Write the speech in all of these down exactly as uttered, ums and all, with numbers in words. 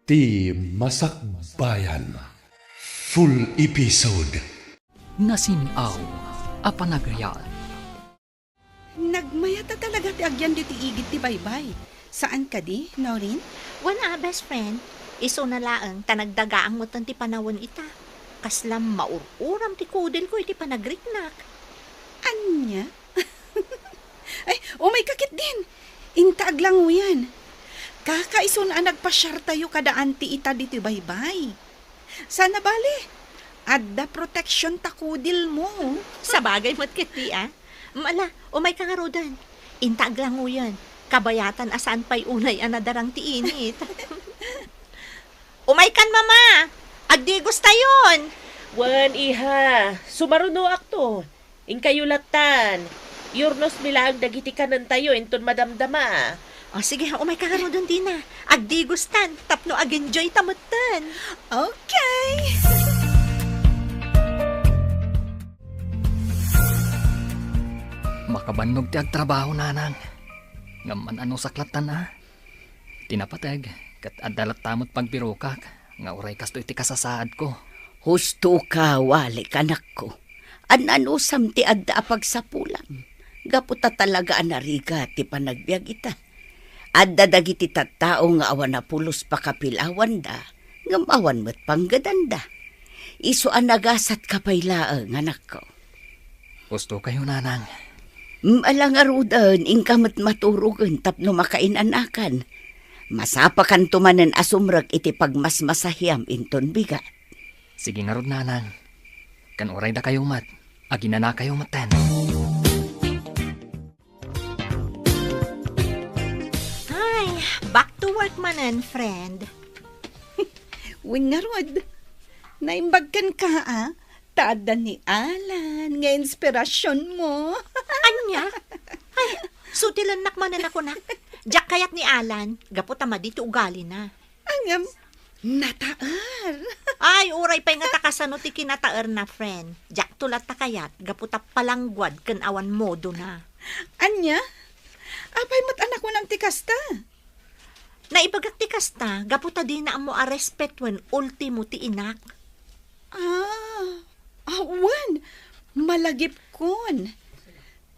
Ti Masakbayan. Full episode. Nasin-aw a panagayat. Nagmayat a talaga ti agyan ditoy igid ti baybay. Saan kadi, Noreen? Wen a, best friend. Isuna laeng ta nagdagaang metten ti panawen ita. Kasla maur-uram ti kudilko iti panagriknak. Ania? Ay, umayka ketdin. Inta aglanguyan. Kakaisuna a nagpasiartayo kada anti ita ditoy baybay. Sana bale, adda protection ta kudilmo. Sabagay met ketdi, a. Mm, ala, umayka ngaruden. Inta aglanguyen. Kabayatan a saan pay unay a nadarang ti init. Umaykan, Mama! Agdigustayon! Wen, iha, sumarunoakto. Inkayo lattan. Iurnosmi laeng dagiti kanentayo inton madamdama. O, sige, umayka ngaruden dina. Agdigustan tapno ag-enjoy ta metten. Okay. Makabannog ti agtrabaho, nanang. Ngem man-anusak lattan, a. Ti napateg, ket adda latta met pagbirokak nga uray kastoy ti kasasaadko. Husto ka, walik, anakko. An-anusam ti adda a pagsapulam, gapu ta talaga a narigat ti panagbiag ita. Adda dagiti tattao nga awan a pulos pakapilawanda, ngem awan met panggedanda. Isu a nagasatka pay laeng, anakko. Husto kayo, nanang. Mm, ala ngaruden, inka met maturogen tapno makainan-akan. Masapakanto manen a sumrek iti pagmasmasahiam inton bigat. Sige ngarud, nanang. Kan uray dakayo met, aginanakayo metten. Ay, back to work manen, friend. Wen ngarud, naimbag kenka, a? Ta adda ni Alan nga inspirasionmo. Ania? Ay, sutilennak manen a kunak. Diak kayat ni Alan, gapu ta madi ti ugalina. Ngem, nataer. Ay, uray pay nga ta kasano ti kinataerna, friend. Diakto latta kayat, gapu ta palangguad ken awan modona. Ania? Apay met a nakunam ti kasta? Naibagak ti kasta, gapu ta dina ammo a respetuen ultimo ti inak. Ah, ah, wen, malagipkon.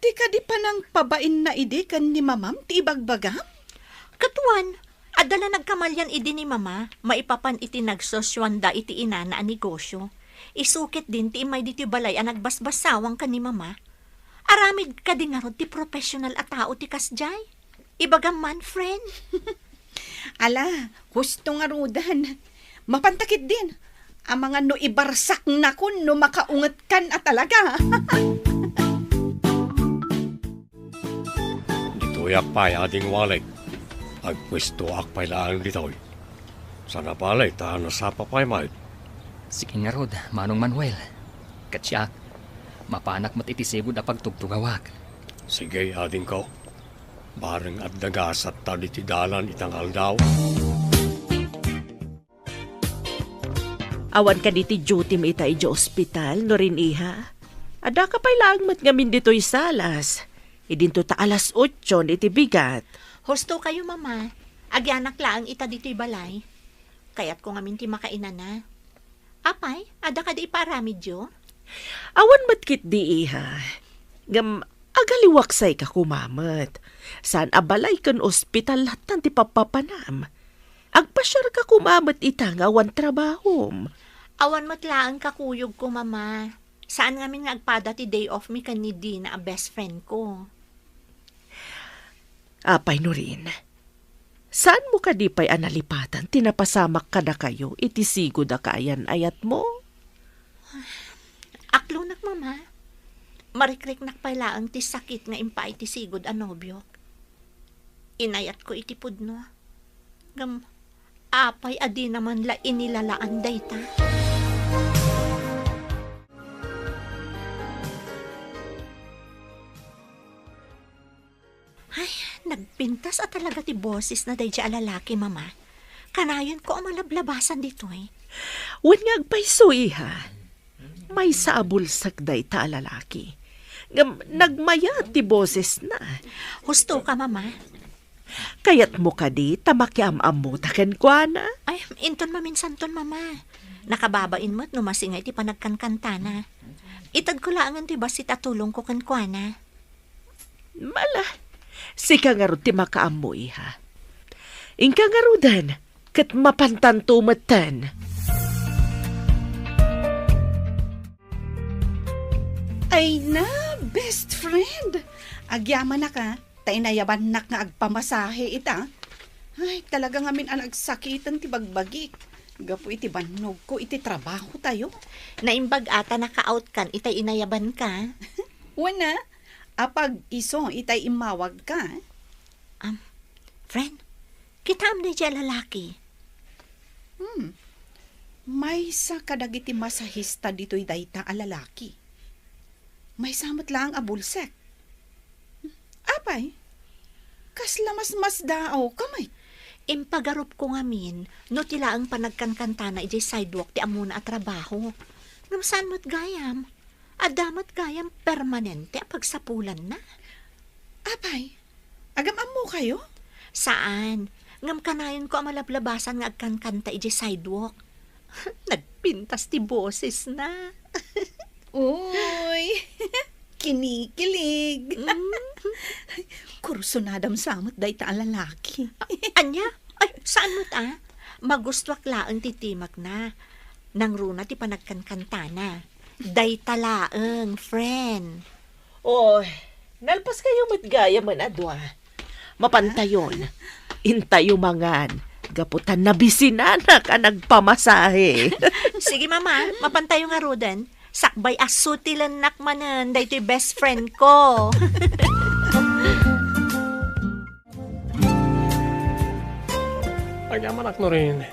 Ti kadi panangpabainna idi ken ni mamam ti ibagbagam? Ket wen, adda la nagkamalian idi ni mama, maipapan iti nagsusuanda iti inana a negosio. Isu ketdin ti immay ditoy balay a nagbasbasawang ken ni mama. Aramid kadi ngarud ti professional a tao ti kasdiay? Ibagam man, friend. Ala, husto ngaruden. Mapanta ketdin. Amangan no ibarsaknakon no makaungetkan a talaga. Ditoyak pay, Ading Walik. Agpuestoak pay laeng ditoy. Sana bale ta nasapa pay met. Sige ngarud, Manong Manuel. Ket siak, mapanak met iti sigud a pagtugtugawak. Sige, adingko. Bareng adda gasatta ditoy dalan ita nga aldaw. Awan kadi ti duty-mi ita idiay ospital, Noreen iha? Addaka pay laeng met ngamin ditoy salas. Idinto ta alas otso iti bigat. Husto kayo, Mama. Agyanak laeng ita ditoy balay. Kayatko ngamin ti makainana. Apay, adda kadi ipaaramidyo? Awan met ketdi, iha. Ngem, agaliwaksayka koma met. Saan a balay ken ospital lattan ti pappapanam. Agpasiarka koma met ita nga awan trabahom. Awan met laeng kakuyogko, Mama. Saan ngamin nga agpada ti day off mi ken ni Dina a best friend ko. Apay, Noreen, saanmo kadi pay a nalipatan ti napasamak kadakayo iti sigud a kaayan-ayatmo? Aklonak, Mama. Marikriknak pay laeng ti sakit nga impaay ti sigud a nobiok. Inayatko iti pudno. Ngem, apay a dina man la inilalaan dayta? Ay, nagpintas a talaga ti boses na daydi a lalaki, Mama. Kanayon ko a malablabasan ditoy. Wen nga agpayso, iha. Maysa a bulsak dayta a lalaki. Ngem nagmayat ti bosesna. Husto ka, Mama. Kayatmo kadi ta makiam-ammota kenkuana? Inton maminsanton, Mama. Nakababain met no masinga iti panagkankantana. Itedko laengen ti bassit a tulongko kenkuana. Mala, sika ngarud ti makaammo, iha. Inka ngaruden, ket mapantanto metten. Ay na, best friend! Agyamanak, a, ta inayabannak nga agpamasahe ita. Ay, talaga ngamin a nagsakiten ti bagbagik gapu iti bannogko iti trabaho tayo. Naimbag a ta naka-out kan itay inayabanka. Wen a, apag isu itay immawagka. Am, friend, kitaem daydiay a lalaki. Hmm. Maysa kadagiti masahista ditoy dayta a lalaki. Maysa met laeng a bulsek. Apay, kasla masmasdaawka met? Impagarupko ngamin no ti laeng panagkankantana idiay sidewalk ti ammona a trabaho. Ngem saan met gayam? Adda met gayam permanente a pagsapulanna? Apay, agam-ammokayo? Saan. Ngem kanayonko a malablabasan nga agkankanta idiay sidewalk. Nagpintas ti bosesna. Uy, kinikilig. Mm. Kursunadam sa met dayta a lalaki. Ania? Ay, saan met a? Magustuak laeng ti timekna. Nangruna ti panagkankantana. Dayta laeng, friend. Oy, nalpaskayo met gayam a dua. Mapantayon. Intayo mangan. Gapu ta nabisinanak a nagpamasahe. Sige, Mama. Mapantayo ngaruden. Sakbay a sutilennak manen daytoy best friend ko. Agyamanak, Norin.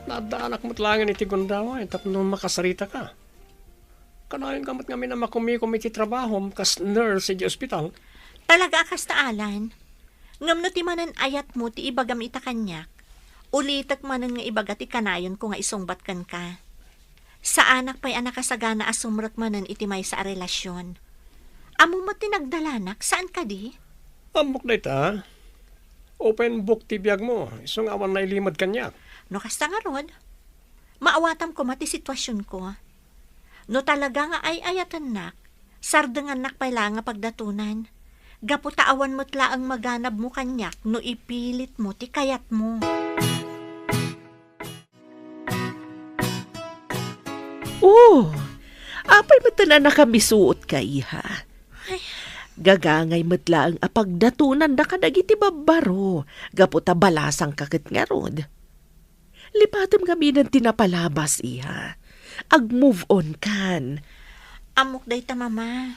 Naaddaanak met laengen iti gundaway tapno makasaritaka. Kanayonka met ngamin a makumikom iti trabahom kas nurse iti ospital. Talaga a kasta, Alan. Ngem no ti manen ayatmo ti ibagam ita kaniak, ulitek manen nga ibaga ti kanayonko nga isungbat kenka. Saanak pay a nakasagana a sumrek manen iti maysa a relasion. Ammom met ti nagdalanak, saan kadi? Ammok dayta. Open book ti biagmo, isu nga awan nailimed kaniak. No kasta ngarud, maawatam koma ti situasionko. No talaga nga ay-ayatennak, sardengannak pay laeng a pagdatonan. Gapu ta awan met laeng maganabmo kaniak no ipilitmo ti kayatmo. Oh, apay met a nakamisuotka, iha? Ay. Gagangay met laeng a pagdatonanda kadagiti babbaro, gapu ta balasangka ket ngarud. Lipatem ngaminen ti napalabas, iha. Ag-move on kan. Ammok dayta, Mama.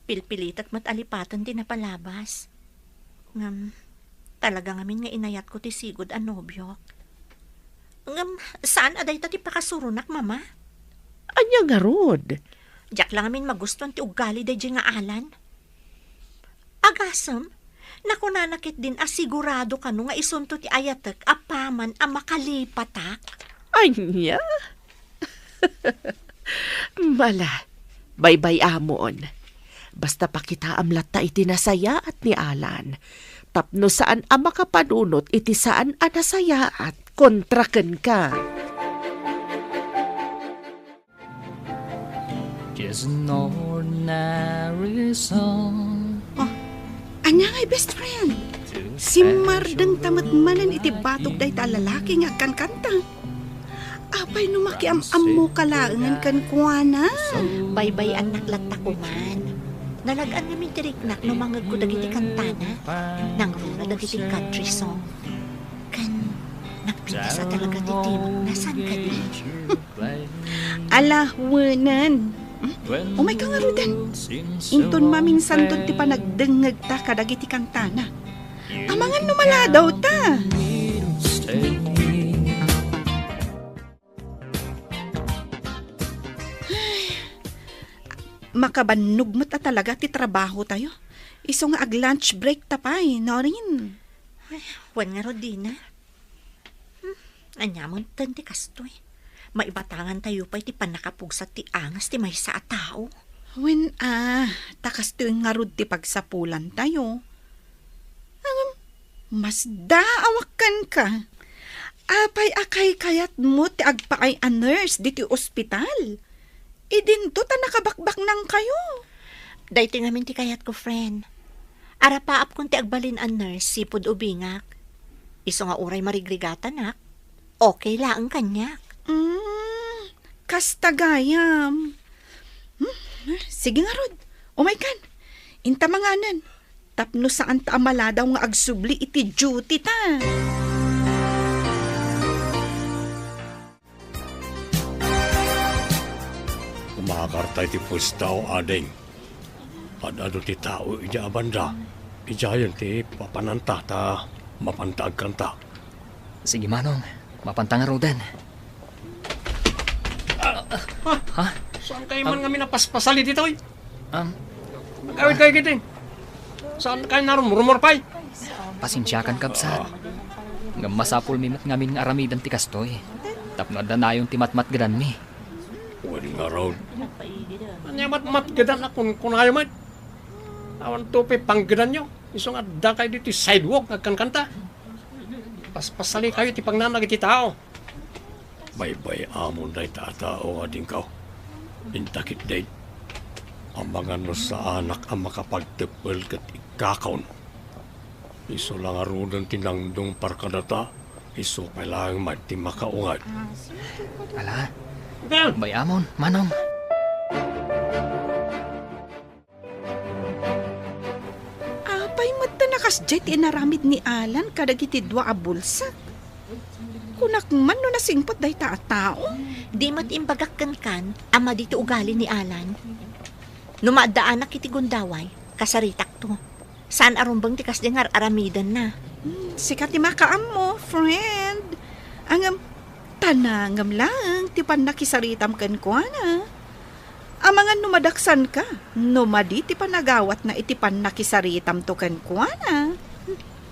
Pilpilitek met a lipaten ti napalabas. Ngem, talaga ngamin nga inayatko ti sigud a nobiok. Ngem, saan a dayta ti pakasuronak, Mama? Ania ngarud? Diak la ngamin magustuan ti ugali daydiay nga Alan. Agasem, nakunana ketdin a sigurado kano nga isunto ti ayatek apaman a makalipatak. Ania? Mala, baybay-amon. Basta pakitaam latta iti nasayaat ni Alan. Tapno saan a makapanunot iti saan a nasayaat kontra kenka. Just an ordinary song. Oh, ania ngay, best friend? Simmardengta met manen iti batog dayta a lalaki nga agkankanta. Apay no makiam-ammoka laengen kenkuana? Baybay-annak latta koman. Nalag-an ngamin ti riknak no mangngegko dagiti kantana. Nangruna dagiti country song. Ken nagpintas a talaga ti timekna, saan kadi? Ala, wenen. Hmm? Umayka ngaruden. Inton maminsanton ti panagdengngegta kadagiti kantana. Amangan no maladawta. Ay, makabannog met a talaga ti trabahotayo. Isu nga ag-lunch breakta pay, Norin. Ay, wen ngarud, Dina. Hmm, ania met ti kastoy? Maibatangantayo pay ti pannakapugsat ti angas ti maysa a tao. Wen a, ta kastoy ngarud ti pagsapulantayo. Ngem, masdaawak kenka. Apay a kaykayatmo ti agpaay a nurse ditoy ospital? Idinto ta nakabakbaknangkayo. Daytoy ngamin ti kayatko, friend. Arapaapkon ti agbalin a nurse sipud ubingak. Isu nga uray marigrigatanak, okay laeng kaniak. Mm, kasta gayam. Hmm, sige ngarud, umaykan. Inta manganen. Tapno saanta a maladaw nga agsubli iti duty ta. Umakarta iti puestayo, ading. Ad-adu ti tao idiay a banda. Idiayen ti papananta ta mapanta agkanta. Sige, Manong. Mapanta ngaruden. Ha? Ha? Saan kayo man ngamin a paspasali ditoy? Um, Agawid kayo kiti. Saan kayo narumrumor pay? Pasensiakan, kabsat. Ngem masapulmi met ngamin nga aramiden ti kastoy. Tapno adda nayon ti matmatgedanmi. Wen ngarud. Ania matmatgedan a kunkunayo met? Awan to pay panggedanyo. Isu nga adda kayo ditoy sidewalk nga agkankanta. Paspasali kayo ti pangnanag iti tao. Baybay-amon dayta a tao nga adingko. Inta ketdi, amangan no saanak a makapagteppel ket ikkakon. Isu la ngaruden ti nangdungpar kadata, isu pay laeng met ti makaunget. Ala, Ikaw! Bay-amon, Manong. Apay met ta nakasdiay ti inaramid ni Alan kadagiti dua a bulsak? Kunak man no nasingpet dayta a tao? Di met imbagak kenkan a madi ti ugali ni Alan. No maaddaanak iti gundaway, kasaritakto. Saan a rumbeng ti kasdi nga ar-aramidenna. Hmm, sika ti makaammo, friend. Ngem, tanangem laeng ti pannakisaritam kenkuana. Amangan no madaksanka, no madi ti panagawatna iti pannakisaritamto kenkuana.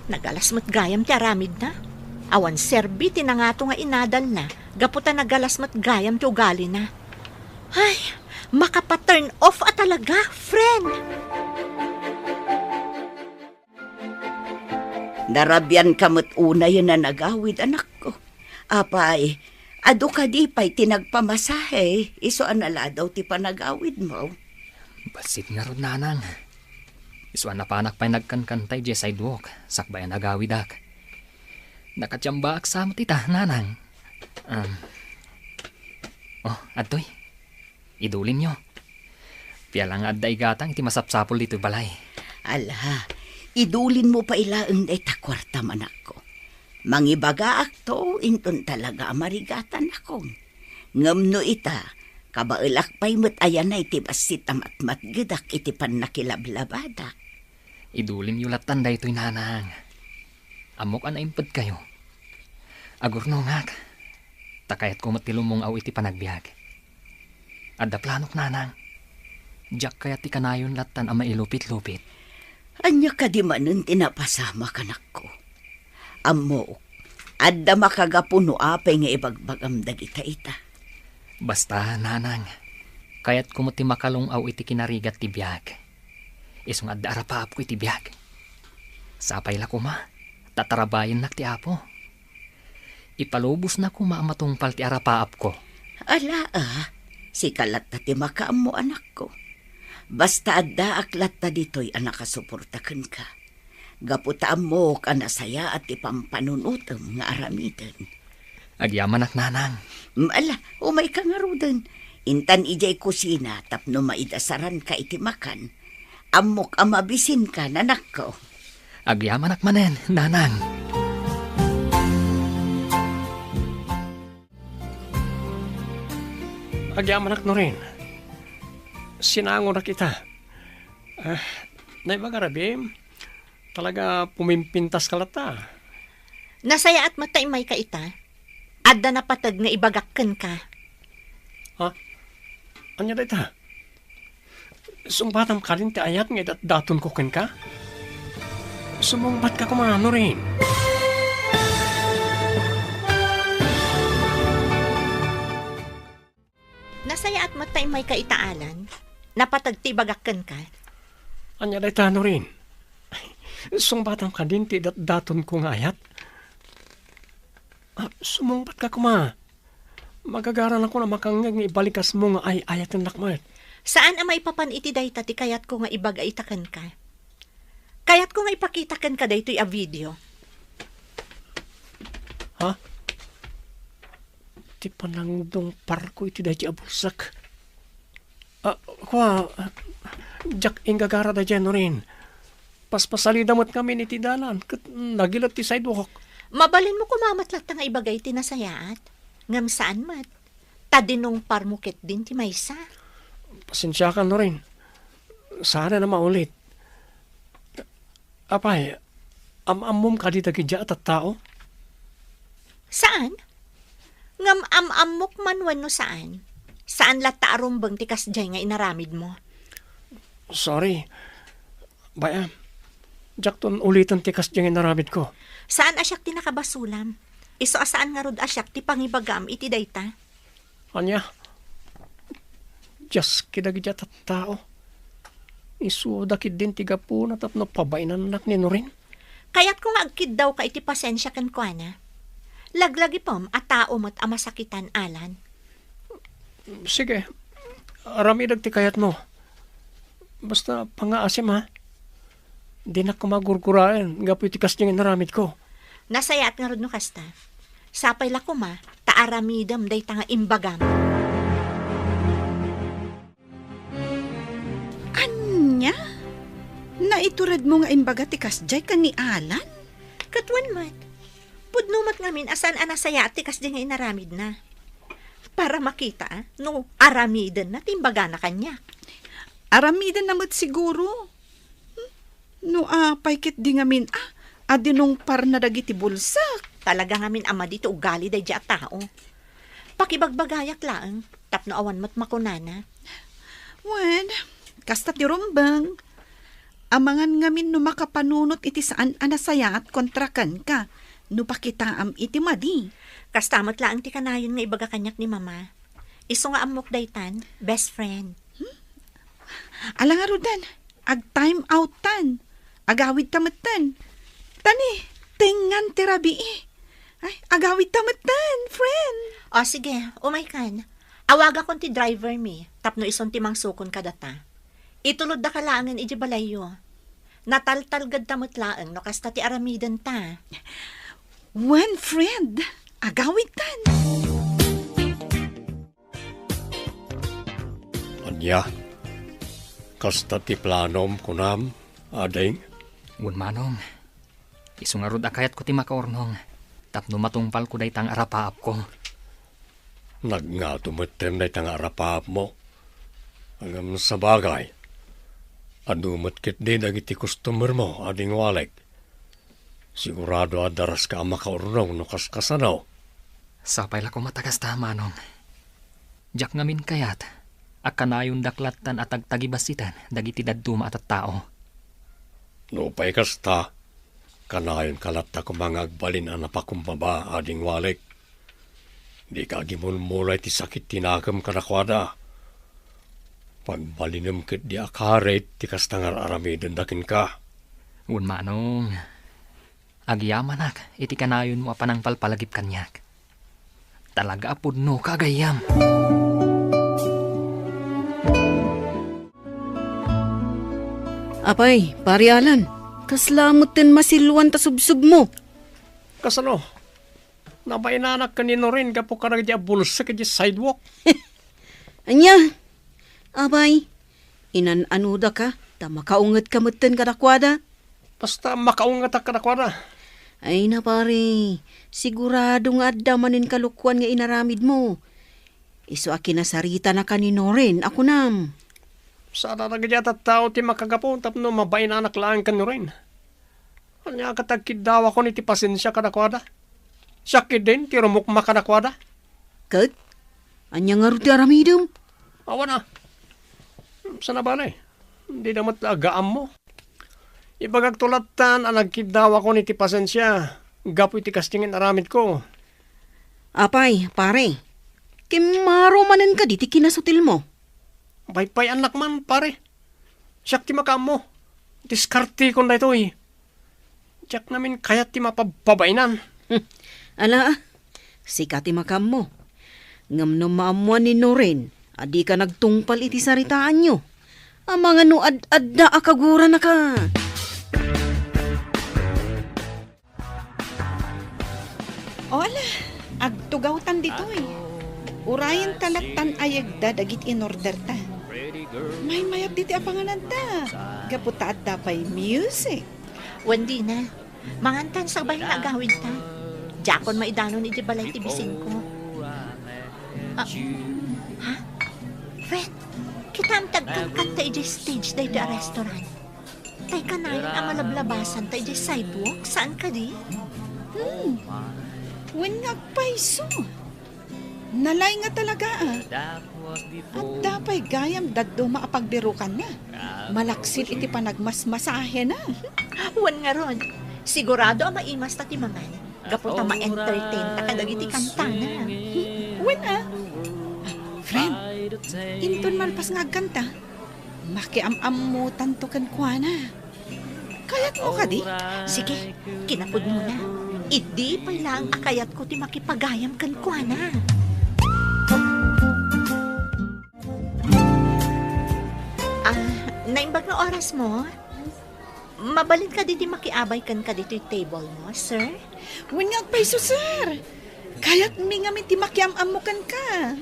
Nagalas met gayam ti aramidna. Awan serbi ti nangato nga inadalna gapu ta nagalas met gayam ti ugalina. Ay, makapa-turn off a talaga, friend! Narabianka met unayen a nagawid, anakko. Apay, adu kadi pay ti nagpamasahe, isu a naladaw ti panagawidmo? Bassit ngarud, Nanang. Isu a napanak pay nagkankanta idiay sidewalk, sakbay a nagawidak. Nakatiambaak sa met ita, Nanang. Um, oh, adtoy. Idulinyo. Piala nga adda igatang iti masapsapul ditoy balay. Ala, idulinmo pay laeng dayta kuartam, anakko. Mangibagaakto inton talaga a marigatanakon. Ngem no ita, kabaelak pay met a yanay ti bassit a matmatgedak iti pannakilablabadak. Idulinyo lattan daytoy, Nanang. Ammok a naimpedkayo. Agurnongak, ta kayatko met ti lumung-aw iti panagbiag. Adda planok, Nanang. Diak kayat ti kanayon lattan a mailupit-lupit. Ania kadi manen ti napasamak, anakko? Ammok, adda makagapu no apay nga ibagbagam dagita ita. Basta, Nanang, kayatko met ti makalung-aw iti kinarigat ti biag. Isu nga adda arapaapko iti biag. Sapay la koma, ta tarabayennak ti Apo. Ipalubosna koma a matungpal ti arapaapko. Ala a, sika latta ti makaammo, anakko. Basta addaak latta ditoy a nakasuporta kenka. Gapu ta ammok a nasayaat ti pampanunotem nga aramiden. Agyamanak, Nanang. Mm, ala, umayka ngaruden. Intan idiay kusina tapno maidasaranka iti makan. Ammok a mabisinka, anakko. Agyamanak manen, Nanang. Agyamanak, Norin. Sinangonak ita. Ah, naibaga, Rabim, talaga pumimpintas ka latta. Nasayaat met ta immayka ita. Adda napateg nga ibagak kenka. Ha? Ania dayta? Sungbatam kadin ti ayat nga idatdatonko kenka? Sumungbatka koma, Norin. Nasayaat met ta immayka ita, Alan. Napateg ti ibagak kenka. Ania dayta, Norin? Sungbatam kadin ti datdatonko nga ayat? Ah, sumungbatka koma. Magagaranakon a makangngeg nga ibalikasmo nga ay-ayatennak met. Saan a maipapan iti dayta ti kayatko nga ibaga ita kenka. Kayatko nga ipakita kenka daytoy a video. Ha? Ti panangdungparko iti daytoy a bulsek. Ah, kua, diak inggagara daydiay, Norin. Paspasalida met ngamin iti dalan, ket nagilet ti sidewalk. Mabalinmo koma met latta nga ibaga iti nasayaat, ngem saan met. Ta dinungparmo ketdin ti maysa. Pasensiakan, Norin. Saanen a maulit. Apay, am-ammom kadi dagidiay a tattao? Saan? Ngem am-ammok man wenno saan? Saan latta a rumbeng ti kasdiay nga inaramidmo? Sorry. Bay-am, diakton uliten ti kasdiay nga inaramidko. Saan a siak ti nakabasulam? Isu a saan ngarud a siak ti pangibagam iti dayta? Ania? Diaski dagidiay a tattao. Isuda ketdin ti gapuna tapno pabainannak ni Norin. Kayatko nga agkiddawka iti pasensia kenkuana. Laglagipem a tao met a masakitan, Alan. Sige, aramidek ti kayatmo. Basta pangngaasim, ha? Dinak koma gurguraen gapu iti kasdiay nga inaramidko. Nasayaat ngarud no kasta. Sapay la koma ta aramidem dayta nga imbagam. Ania? Naituredmo nga imbaga ti kasdiay ken ni Alan? Ket wen met. Pudno met ngamin a saan a nasayaat ti kasdiay nga inaramidna. Para makita, no aramidenna ti imbagana kaniak. Aramidenna met siguro. Hmm? No apay ketdi ngamin a, a dinungparna dagiti bulsek. Talaga ngamin a madi ti ugali daydiay a tao. Pakibagbagayak laeng, tapno awan met makunana. Wen, kasta ti rumbeng. Amangan ngamin no makapanunot iti saan a nasayaat kontra kenka, no pakitaam iti madi. Kasta met laeng ti kanayon nga ibaga kaniak ni Mama. Isu nga ammok daytan, best friend. Hmm? Ala ngaruden, ag-time out-tan. Agawidta metten. Tani, tengngan ti rabii. Ay, agawidta metten, friend. O, sige, umaykan. Awagakon ti driver mi, tapno isun ti mangsukon kadata. Itulodda ka laengen idiay balayyo. Nataltalgedta met laeng no kasta ti aramidenta. Wen, friend, agawidtan. Ania? Kasta ti planom, kunam, ading? Wen, manong. Isu ngarud a kayatko ti makaurnong tapno matungpalko dayta nga arapaapko. Nagngato metten dayta nga arapaapmo. Ngem sabagay, adu met ketdi dagiti customermo, ading Walek. Sigurado a daraska a makaurnong no kaskasano. Sapay la koma ta kasta, manong. Diak ngamin kayat a kanayondak lattan a tagtagibassiten dagiti dadduma a tattao. Nupay kasta, kanayonka latta koma nga agbalin a napakumbaba, ading Walek. Dika agimulmula iti sakit ti nakem kadakuada. Pagbalinem ketdi a karit ti kasta nga ar-aramidenda kenka. Wen, manong. Agyamanak iti kanayonmo a panangpalpalagip kaniak. Talaga a pudnoka a gayyem. Apay, Pare Alan, kasla metten masiluan ta subsubmo? Kasano? Nabainanak ken ni Norin gapu kadagiti a bulsek idiay sidewalk. Ania? Apay, inan-anodaka ta makaungetka metten kadakuada? Basta makaungetak kadakuada. Ay na, pare, sigurado nga adda manen kalokuan nga inaramidmo. Isu a kinasaritanaka ni Noren a kunam. Saan a dagiti a tattao ti makagapu tapno mabainanak laeng ken Noren. Ania ket agkiddawakon iti pasensia kadakuada? Siak ketdin ti rumukma kadakuada. Ket ania ngarud ti aramidem? Awan a. Saan a bale, dida met agaammo. Ibagakto lattan a nagkiddawakon iti pasensia gapu iti kasdiay nga inaramidko. Apay, pare, kimmaro manen kadi ti kinasutilmo? Paypay-annak man, pare. Siak ti makaammo. Diskartekon daytoy. Diak ngamin kayat ti mapabpabainan. Hmm. Ala, ah. Sika ti makaammo. Ngem no maammoan ni Norin a dika nagtungpal iti saritaanyo, amangan no ad-adda a kaguranaka. O ala, agtugawtan ditoy. Urayen ta lattan ayegda dagiti inorderta. Maymayat ditoy a pangananta, gapu ta adda pay music. Wen, Dina, mangantan sakbay nga agawidta. Diakon maidanon iti balay ti bisingko. Ah, ha? Fred, kitaem ti agkankanta idiay stage daytoy a restaurant. Tay kanayon a malablabasanta idiay sidewalk, saan kadi? Hmm. Wen nga agpayso. Nalaing nga talaga, ah. Adda pay gayam dadduma a pagbirukanna. Malaksid iti panagmasmasahena. Wen ngarud, sigurado a maimasta ti mangan. Gapu ta ma-entertain ta kadagiti kantana. Wen, ah. Ah, friend, inton malpas nga agkanta, makiam-ammotanto kenkuana. Kayatmo kadi? Sige, kinapudnona. Idi pay laeng a kayatko ti makipagayam kenkuana. Ah, naimbag nga orasmo? Mabalin kadi ti makiabay kenka ditoy table mo, sir? Wen nga agpayso, sir. Kayatmi ngamin ti makiam-ammo kenka.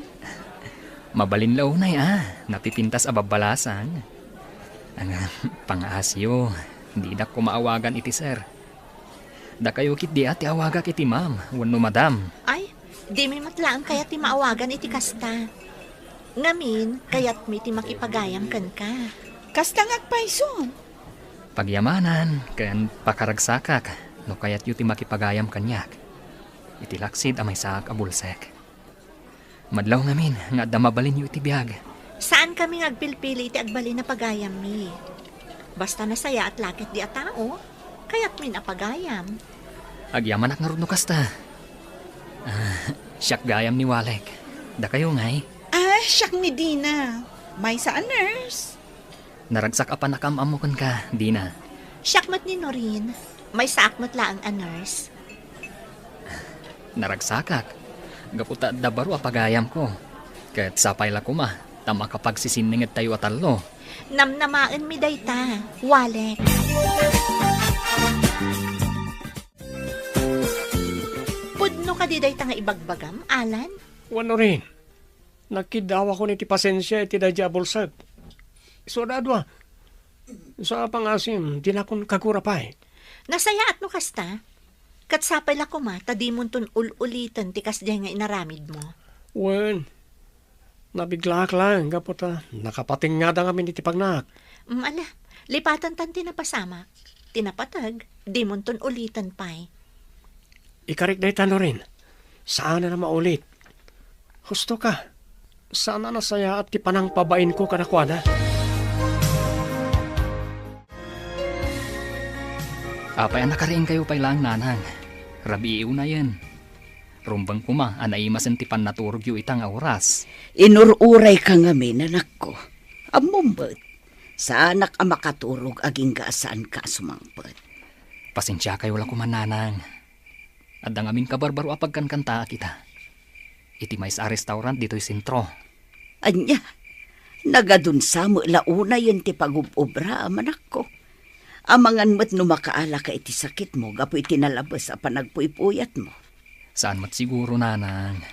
Mabalin la unay, ah. Napipintas a babbalasang. Ang, pangaasyo, didak ko maawagan iti sir. Dakayo ketdi a ti awagak iti ma'am wenno madam. Ay, dimi met laeng kayat ti maawagan iti kasta. Ngamin, kayatmi ti makipagayam kenka. Kasta nga agpayso. Pagyamanan ken pakaragsakak no kayatyo ti makipagayam kaniak iti laksid a maysaak a bulsek. Madlaw ngamin nga adda mabalinyo iti biag. Saankami nga agpilpili iti agbalin a pagayammi. Basta nasayaat la ketdi a tao, kayatmin a pagayam. Agyamanak ngarud no kasta. Ah, siak gayam ni Walek. Dakayo ngay? Ah, siak ni Dina. Maysa a nurse. Naragsak a pannakaam-ammo kenka, Dina. Siak met ni Norin. Maysaak met laeng a nurse. Naragsakak. Gapu ta adda baro a pagayamko. Ket sapay la koma ta makapagsisinningedtayo a tallo. Namnamaenmi dayta, Walek. Pudno kadi dayta nga ibagbagam, Alan? Wen, Norin. Nagkiddawakon iti pasensia iti daydi a bulsek. Isu a dua. Sa pangasim, dinakon kagura pay. Nasayaat no kasta. Ket sapay la koma ta dimonton ul-uliten ti kasdiay nga inaramidmo. Wen, nabiglak laeng gapu ta nakapatingngada ngamin iti pagnak. Mm, ala, lipatantan ti napasamak. Ti napateg, dimonton uliten pay. Ikarik dayta, Norin. Saanen a maulit. Husto ka. Saan a nasayaat ti panangpabainko kadakuada. Apay a nakariingkayo pay laeng, nanang? Rabii unayen. Rumbeng koma a naimasen ti pannaturogyo ita nga oras. Inur-urayka ngamin, anakko. Ammom met, saanak a makaturog agingga a saanka a sumangpet. Pasensiakayo la koma, nanang. Adda ngamin kabarbaro a pagkankantaak ita. Iti maysa a restaurant ditoy sentro. Ania, nagadunsa met la unayen ti pagub-obraam, anakko. Amangan met no makaalaka iti sakitmo gapu iti nalabes a panagpuypuyatmo. Saan met siguro, nanang.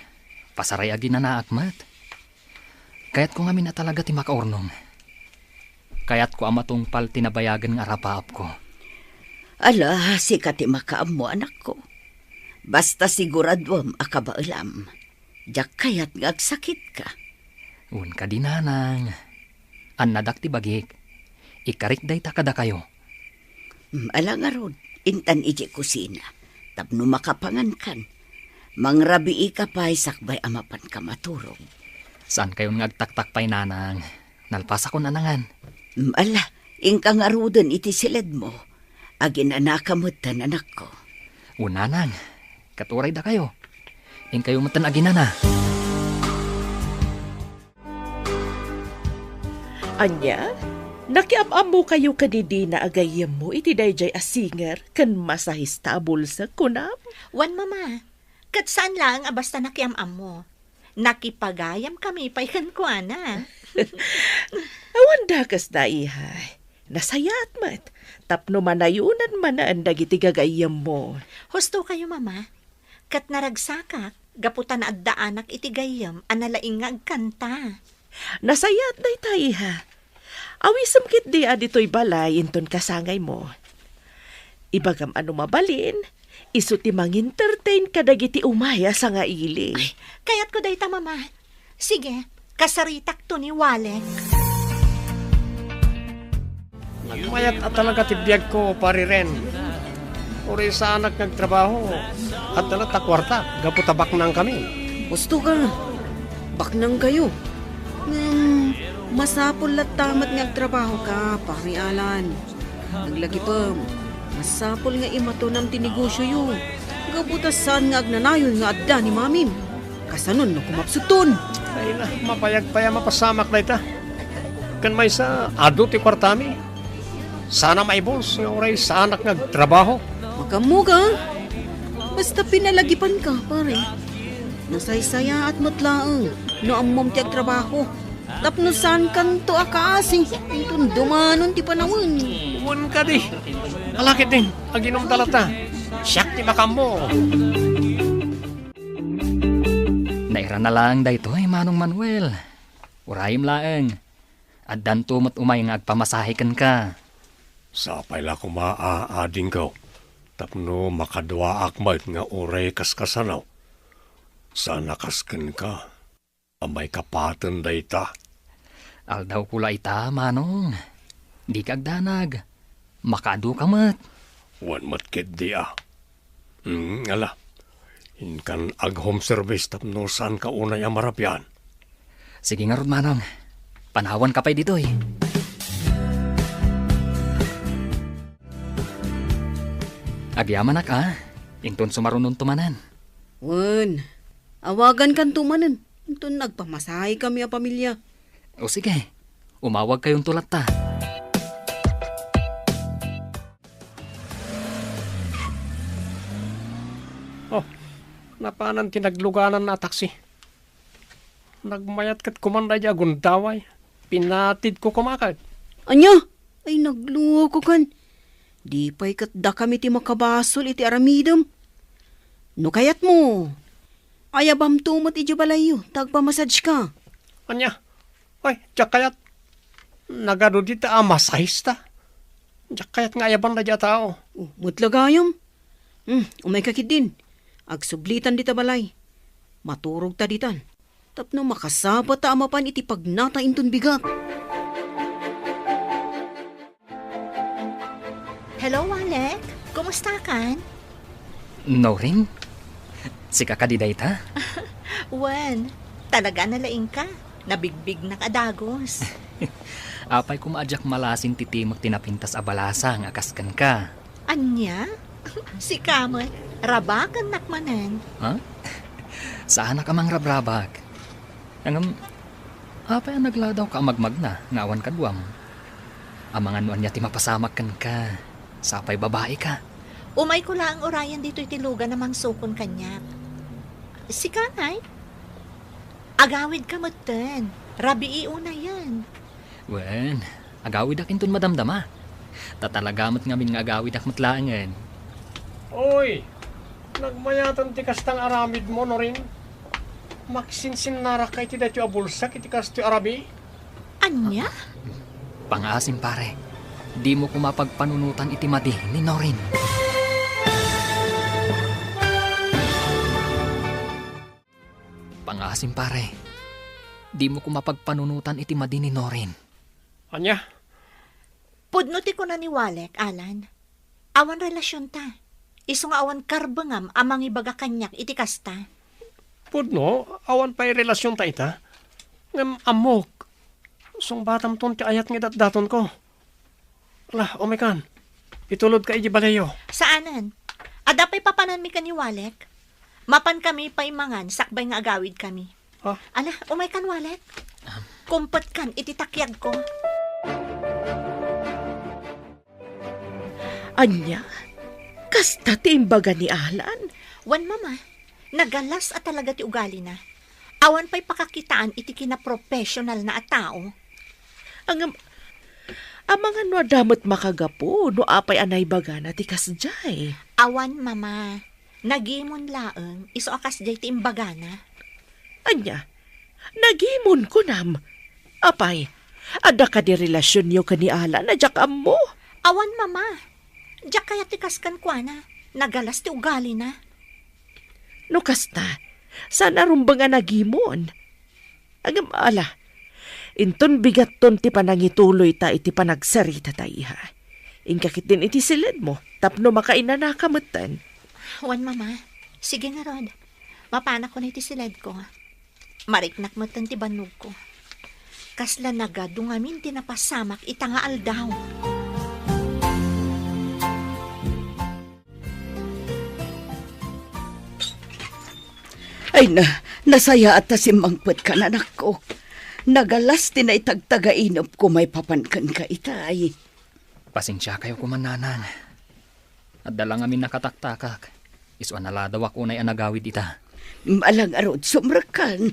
Pasaray a ginanaak met. Kayatko ngamin a talaga ti makaurnong. Kayatko a matungpal ti nabayagen nga arapaapko. Ala, sika ti makaammo, anakko. Basta siguraduem a kabaelam. Diak kayat nga agsakitka. Wen kadi, nanang. Annadak ti bagik. Ikarik dayta kadakayo. Mm, ala ngarud, intan idiay kusina. Tapno makapangankan. Mangrabiika pay sakbay a mapanka maturog. Saankayon nga agtaktak pay, nanang. Nalpasakon a nangan. Mm, ala, inka ngaruden iti siledmo. Aginanaka metten, anakko. O, nanang, ket uray dakayo. Inkayo metten aginana. Ania? Nakiam-ammokayo ken ni Dina a gayyemmo iti daydiay a singer ken masahista a bulsek, kunam? Wen, Mama. Ket saan laeng a basta nakiam-ammo. Nakipagayam kami pay kenkuana. Awan dakes da, iha. Nasayaat met. Tapno manayonan manen dagiti gagayyemmo. Husto kayo, Mama. Ket naragsakak, gapu ta naaddaanak iti gayyem a nalaing nga agkanta. Nasayaat dayta, iha. Awisem ketdi a ditoy balay inton kasangaymo. Ibagam a no mabalin, isu ti mangentertain kadagiti umay a sangaili. Ay, kayatko dayta, Mama. Sige, kasaritakto ni Walek. Nagmayat a talaga ti biagko, Pari Ren. Uray saanak nga agtrabaho, adda latta kuarta gapu ta baknangkami. Husto ka. Baknangkayo. Ngem, masapul latta met nga agtrabaho ka, Pari Alan. Aglagipem, masapul nga imatunam ti negosioyo. Gapu ta saan nga agnanayon nga adda ni Mamim. Kasanon no kumapsutton? Ay na, mabayag pay a mapasamak dayta. Ken maysa, adu ti kuartami. Sana maibus nga uray saanak nga agtrabaho. Makammo ka? Basta pinalagipan ka, pare. Nasaysayaat met laeng no ammom ti agtrabaho. Tapno saankanto a kaasi inton dumanon ti panawen. Wen kadi. Ala ketdin, aginom ta latta. Siak ti makammo. Nairana laeng daytoy, Manong Manuel. Urayem laeng. Addanto met umay nga agpamasahe kenka. Sapay la koma a adingko, tapno makaduaak met nga uray kaskasano. Saan a kas kenka a maikapaten dayta. Aldawko la ita, Manong. Dika agdanag. Makaadu ka met. Wen met ketdi a. Hmm, ala. Inkan ag-home service tapno saanka unay a marabian. Sige ngarud, Manong. Panawanka pay ditoy. Agyamanak a. Inton sumarunonto manen. Wen, awagankanto manen. Inton agpamasahe kami a pamilia. O sige, umawagkayonto latta. Oh, napanan ti naglugananna a taksi. Nagmayat ket kuman daydi a gundaway. Pinatidko koma ket. Ania? Ay, nagluokokan. Di pay ket dakami ti makabasol iti aramidem. No kayatmo, ayabamto met idiay balayyo, ta agpamassage ka. Ania? Ay, diak kayat. Nagadu dita a masahista. Diak kayat nga ayaban daydi a tao. Oh, met la gayam. Hmm, umayka ketdin. Agsublitan dita balay. Maturogta ditan. Tapno makasapata a mapan iti pagnata inton bigat. Hello, Alec. Kumusta kan? Norin? Sika kadi dayta? Wen, talaga nalaingka. Nabigbignak a dagus. Apay koma a diak malasin ti timek ti napintas a balasang a kas kenka. Ania? Sika met, rabakennak manen. Ha? Saanak a mangrabrabak. Ngem, apay a nagladawka a magmagna nga awan kaduam? Amangan no ania ti mapasamak kenka. Sapay babaika. Umayko laeng urayen ditoy ti lugan a mangsukon kaniak. Sika, nay? Agawidka metten. Rabii unayen. Wen, agawidak inton madamdama. Ta talaga met ngamin nga agawidak met laengen. Oy, nagmayaten ti kasta nga aramidmo, Norin. Maksinsinnarakka iti daytoy a bulsak iti kastoy a rabii. Ania? Pangaasim, pare. Dimo koma pagpanunotan iti madi ni Norin. Pangaasim, pare. Dimo koma pagpanunotan iti madi ni Norin. Ania? Pudno ti kuna ni Walek, Alan. Awan relasionta. Isu nga awan karbengam a mangibaga kaniak iti kasta. Pudno, awan pay relasionta ita. Ngem ammok, sungbatamton ti ayat nga idatdatonko. Ala, umaykan. Itulodka idiay balayyo. Saanen. Adda pay papananmi ken ni Walek. Mapankami pay mangan sakbay nga agawidkami. Ah. Ala, umaykan, Walek. Kumpetkan iti takiagko. Ania? Kasta ti imbaga ni Alan? Wen, Mama. Nagalas a talaga ti ugalina. Awan pay pakakitaan iti kinaprofessionalna a tao. Ngem, amangan no adda met makagapu no apay a naibagana ti kasdiay. Awan, Mama. Nagimon laeng, isu a kasdiay ti imbagana. Ania? Nagimon, kunam? Apay, adda kadi relasionyo ken ni Alan a diak ammo? Awan, Mama. Diak kayat ti kas kenkuana. Nagalas ti ugalina. No kasta, saan a rumbeng a nagimon? Ngem ala, inton bigatton ti panangituloyta iti panagsaritata, iha. Inka ketdin iti siledmo tapno makainanaka metten. Wen, Mama. Sige ngarud. Mapanakon iti siledko. Mariknak metten ti bannogko. Kasla nagadu ngamin ti napasamak ita nga aldaw. Ay na, nasayaat ta simmangpetka, anakko. Nagalas ti naitagtagainepko maipapan kenka itay. Pasensiakayo koma, Nanang. Adda la ngamin nakataktakak. Isu a naladawak unay a nagawid ita. Ala ngarud, sumrekkan.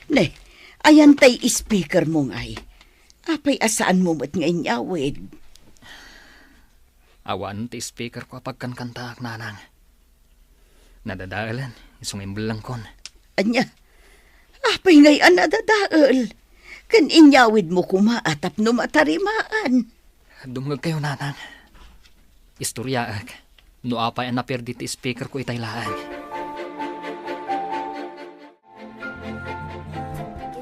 Ne, ayan tay speakermo ngay. Apay a saanmo met nga inyawid? Awan ti speakerko a pagkankantaak, Nanang. Nadadaelen, isu nga imbellengkon. Ania? Apay ngay a nadadael? Ken inyawidmo koma a tapno matarimaan. Dumngegkayo, Nanang. Istoriaek no apay a naperdi ti speakerko itay laeng.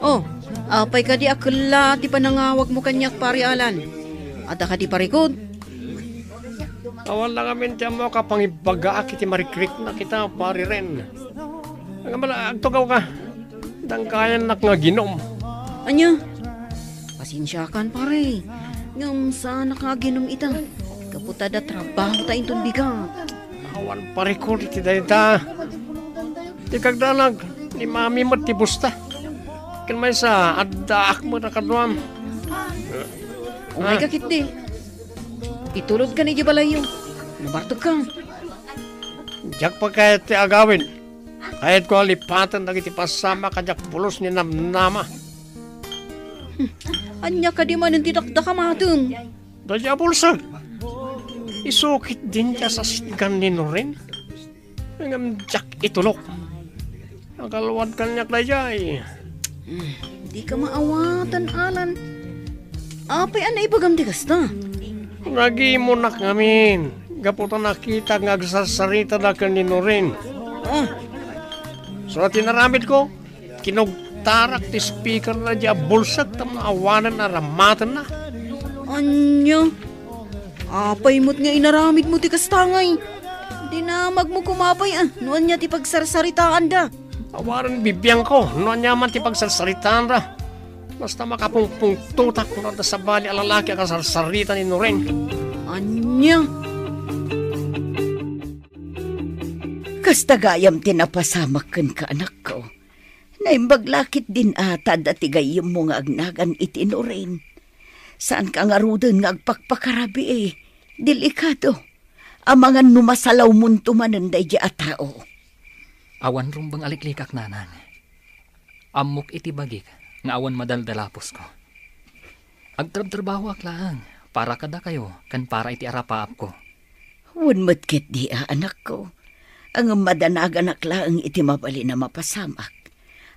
Oh, apay kadi a kella ti panangawagmo kaniak, Pari Alan? Adda kadi parikut? Awan la ngamin ti ammo a pangibagaak iti marikriknak ita, Pari Ren. Ngem ala, agtugawka. Dangkayannak nga aginum. Ania? Pasensiakan, pare. Ngem saanak nga aginum ita. Gapu ta adda trabahota inton bigat. Awan parikut iti dayta. Ti kagdanag, ni Mami met ti busta. Ken maysa, addaak met a kaduam. Umayka ketdi. Itulodkan idiay balayyo. Nabartekka. Diak pay kayat ti agawid. Kayatko a lipaten dagiti pasamak a diak pulos ni namnama. Ania kadi manen ti dakdakam, atem? Daydiay a bulsek. Isu ketdin ti asasitgan ni Norin. Ngem diak itulok. Nakaluad kaniak daydiay. Hmm, dika maawatan, Alan. Apay a naibagam ti kasta? Nagimonak ngamin, gapu ta nakitak nga agsarsaritada ken ni Norin. Ah. Sa ti naramidko, kinugtarak ti speakerna diay a bulsek tapno awanen a ramatenna. Ania? Apay met nga inaramidmo ti kasta ngay? Dinamagmo koma pay, ah, no ania ti pagsarsaritaanda. Awanen bibiangko no ania man ti pagsarsaritaanda. Basta makapungpungtotak no adda sabali a lalaki a kasarsarita ni Noren. Ania? Kasta gayam ti napasamak kenka, anakko. Naimbag la ketdin a ta adda ti gayyemmo nga agnagan iti Noren. Saanka ngaruden nga agpakpakarabii. Delikado. Amangan no masalawmonto manen daydiay a tao. Awan rumbeng a liklikak, nanang. Ammok iti bagik nga awan madaldalaposko. Agtrabtrabahoak laeng para kadakayo ken para iti arapaapko. Wen met ketdi a, anakko, ngem madanaganak laeng iti mabalin a mapasamak.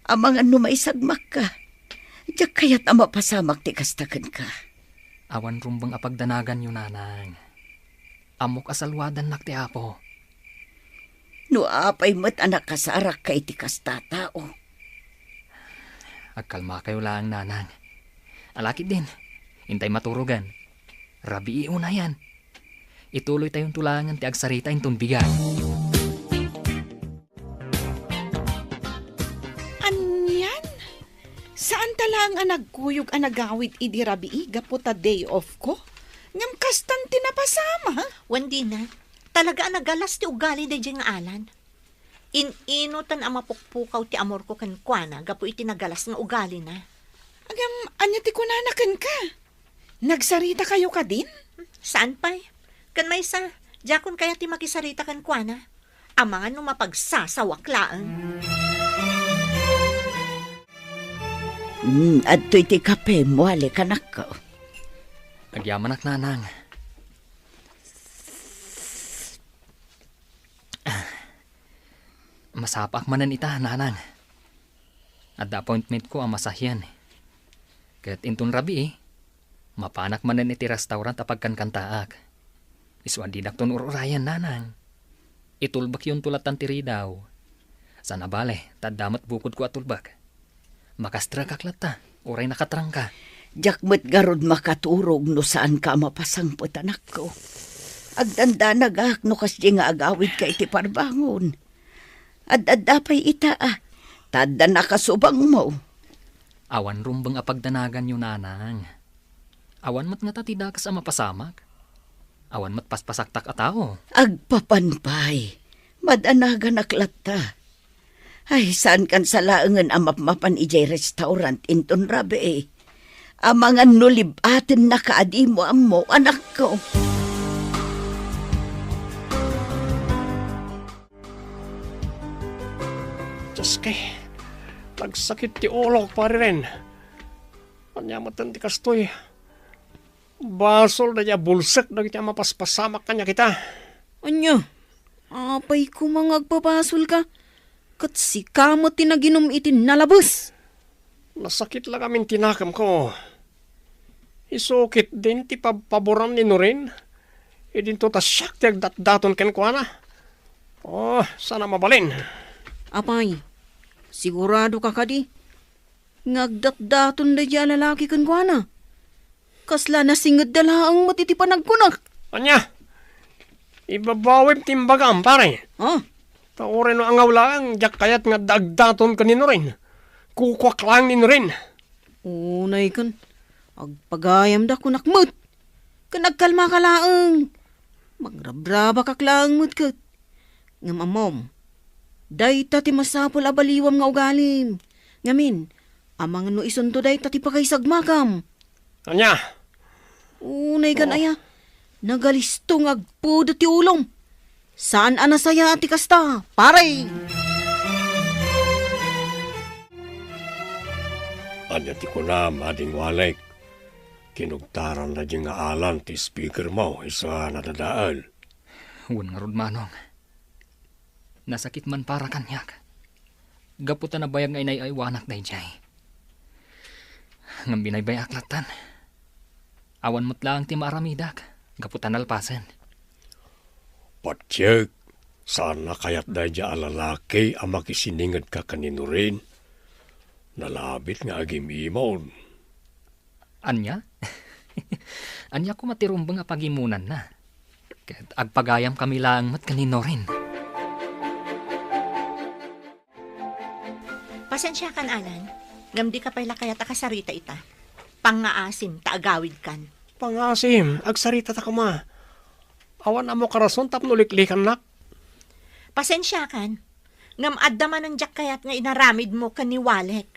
Amangan no maisagmakka, diak kayat a mapasamak ti kasta kenka. Awan rumbeng a pagdanaganyo, nanang. Ammok a salwadannak ti Apo. No apay met a nakasarakka iti kasta a tao? Agkalmakayo laeng, nanang. Ala ketdin, intay maturogen. Rabii unayen. Ituloytayonto laengen ti agsarita inton bigat. Anian? Saanta laeng a nagkuyog a nagawid idi rabii gapu ta day off ko? Ngem kastan ti napasamak? Wen, Dina, talaga a nagalas ti ugali daydiay nga Alan. In-inutan a mapukpukaw ti amorko kenkuana gapu iti nagalas nga ugalina. Ngem ania ti kunana kenka? Nagsaritakayo kadin? Saan pay? Ken maysa, diakon kayat ti makisarita kenkuana. Amangan no mapagsasawak laeng. Hmm, adtoy ti kapem, Walik, anakko. Agyamanak, Nanang. Masapaak manen ita, Nanang. Adda appointmentko a masahian. Ket inton rabii, mapanak manen iti restaurant a pagkankantaak. Isu a didakton ur-urayen, Nanang. Itulbekyonto lattan ti ridaw. Saan a bale, ta adda met bukodko a tulbek. Makastrekak latta, uray nakatrangka. Diak met ngarud makaturog no saanka a mapasangpet, anakko. Agdandanagak no kasdi nga agawidka iti parbangon. Ad-adda pay ita, a, ta adda nakasubangmo. Awan rumbeng a pagdanaganyo, Nanang. Awan met ngata ti dakes a mapasamak. Awan met paspasaktak a tao. Agpapan pay. Madanaganak latta. Ay, saankan sa laengen a mapmapan idiay restaurant inton rabii. Amangan no lib-atennaka a dimo ammo, anakko. Dios, nagsakit ti ulok, Pari Ren. Ania met ti kastoy? Basol daydi a bulsek dagiti a mapaspasamak kaniak ita. Ania? Apay koma nga agpabasolka? Ket sika met ti naginum iti nalabes. Nasakit la ngamin ti nakemko. Isu ketdin ti pabpaboran ni Norin. Idinto ta siak ti agdatdaton kenkuana. Oh, saan a mabalin. Apay, siguradoka kadi nga agdatdaton daydi a lalaki kenkuana? Kasla nasingedda laeng met iti panagkunak. Ania? Ibabawim ti imbagam, pare. Ha? Ta uray no angaw laeng, diak kayat nga adda agdaton ken ni Norin. Kukuak laeng ni Norin. Unay ken, agpagayamda kunak met. Ken agkalmaka laeng. Mangrabrabakak laeng met ket. Ngem ammom, dayta ti masapul a baliwam nga ugalim. Ngamin, amangan no isunto dayta ti pakaisagmakam. Ania? Unay kan aya, nagalisto nga agpudet ti ulom. Saan a nasayaat ti kasta, pare! Ania ti kunam, Ading Walek? Kinugtaran daydi nga Alan ti speakermo, isu a nadadael. Wen ngarud, Manong. Nasakit man para kaniak. Gapu ta nabayag nga inay-aywanak daydiay. Ngem binaybay-ak lattan. Awan met laeng ti maaramidak, gapu ta nalpasen. Patiek, saan a kayat daydiay a lalaki a makisiningedka ken ni Norin. Nalabit nga agim-imon. Ania? Ania koma ti rumbeng a pagimonanna? Ket agpagayamkami laeng met ken ni Norin. Pasensiakan, Alan, ngem dika pay la kayat a kasarita ita. Pangngaasim ta agawidkan. Pangngaasim, agsaritata koma. Awan ammo karason tapno liklikannak. Pasensiakan, ngem adda manen diak kayat nga inaramidmo ken ni Walek.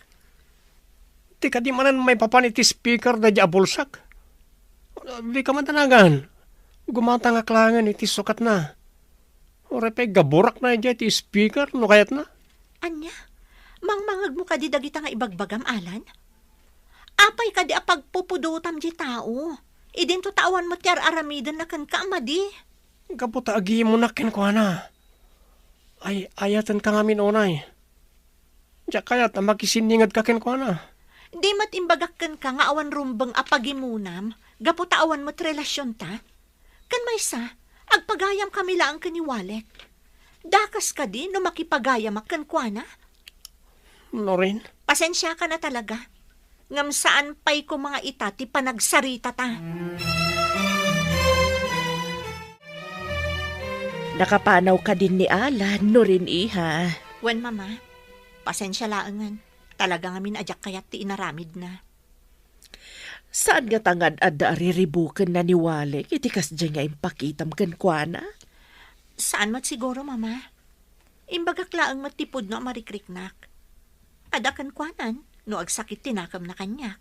Ti kadi manen maipapan iti speaker daydi a bulsek. Dika madanagan. Gumatangak laengen iti sukatna. Uray pay gaburakna idiay ti speaker no kayatna. Ania? Mangmangegmo kadi dagita nga ibagbagam, Alan? Apay kadi a pagpupudotam diay tao? Idinto ta awan met ti ar-aramidenna kenka a madi. Gapu ta agimonak kenkuana. Ay, ayatenka ngamin unay. Diak kayat a makisiningedka kenkuana. Di met imbagak kenka nga awan rumbeng a pagimonam gapu ta awan met relasionta? Ken maysa, agpagayamkami laeng ken ni Walek. Dakes kadi no makipagayamak kenkuana? Norin? Pasensiakan a talaga. Ngem saan pay koma nga ita ti panagsaritata. Nakapanaw kadin ni Alan, Norin, iha? Wen, Mama. Pasensia laengen. Talaga ngamin a diak kayat ti inaramidna. Saan ngata nga ad-adda a riribukenna ni Walek iti kasdiay nga impakitam kenkuana? Saan met siguro, Mama. Imbagak laeng met ti pudno a marikriknak. Adda kenkuanan no agsakit ti nakemna kaniak.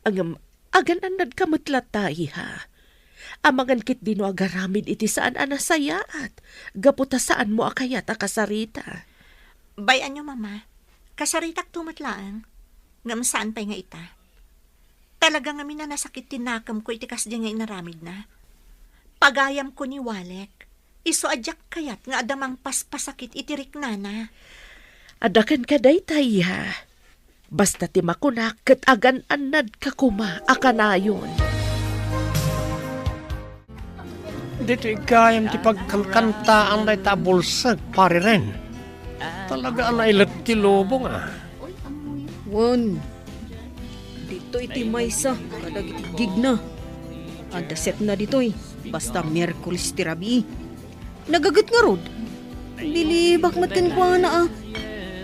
Ngem, agan-annadka met latta, iha. Amangan ketdi no agaramid iti saan a nasayaat, gapu ta saanmo a kayat a kasarita. Bay-anyo, Mama. Kasaritakto met laeng. Ngem saan pay nga ita. Talaga ngamin a nasakit ti nakemko iti kasdi nga inaramidna. Pagayamko ni Walek, isu a diak kayat nga adda mangpaspasakit iti riknana. Adda kenka daytay, ya. Basta ti makunak ket agan-annadka koma a kanayon. Ditoy gayam ti pagkankantaan dayta a bulsek, Pari Ren. Talaga a nailet ti lubong, a. Wen, ditoy ti maysa kadagiti gigna. Adda setna ditoy, basta Miyerkules ti rabii. Nagaget ngarud. Bilibak met kenkuana a.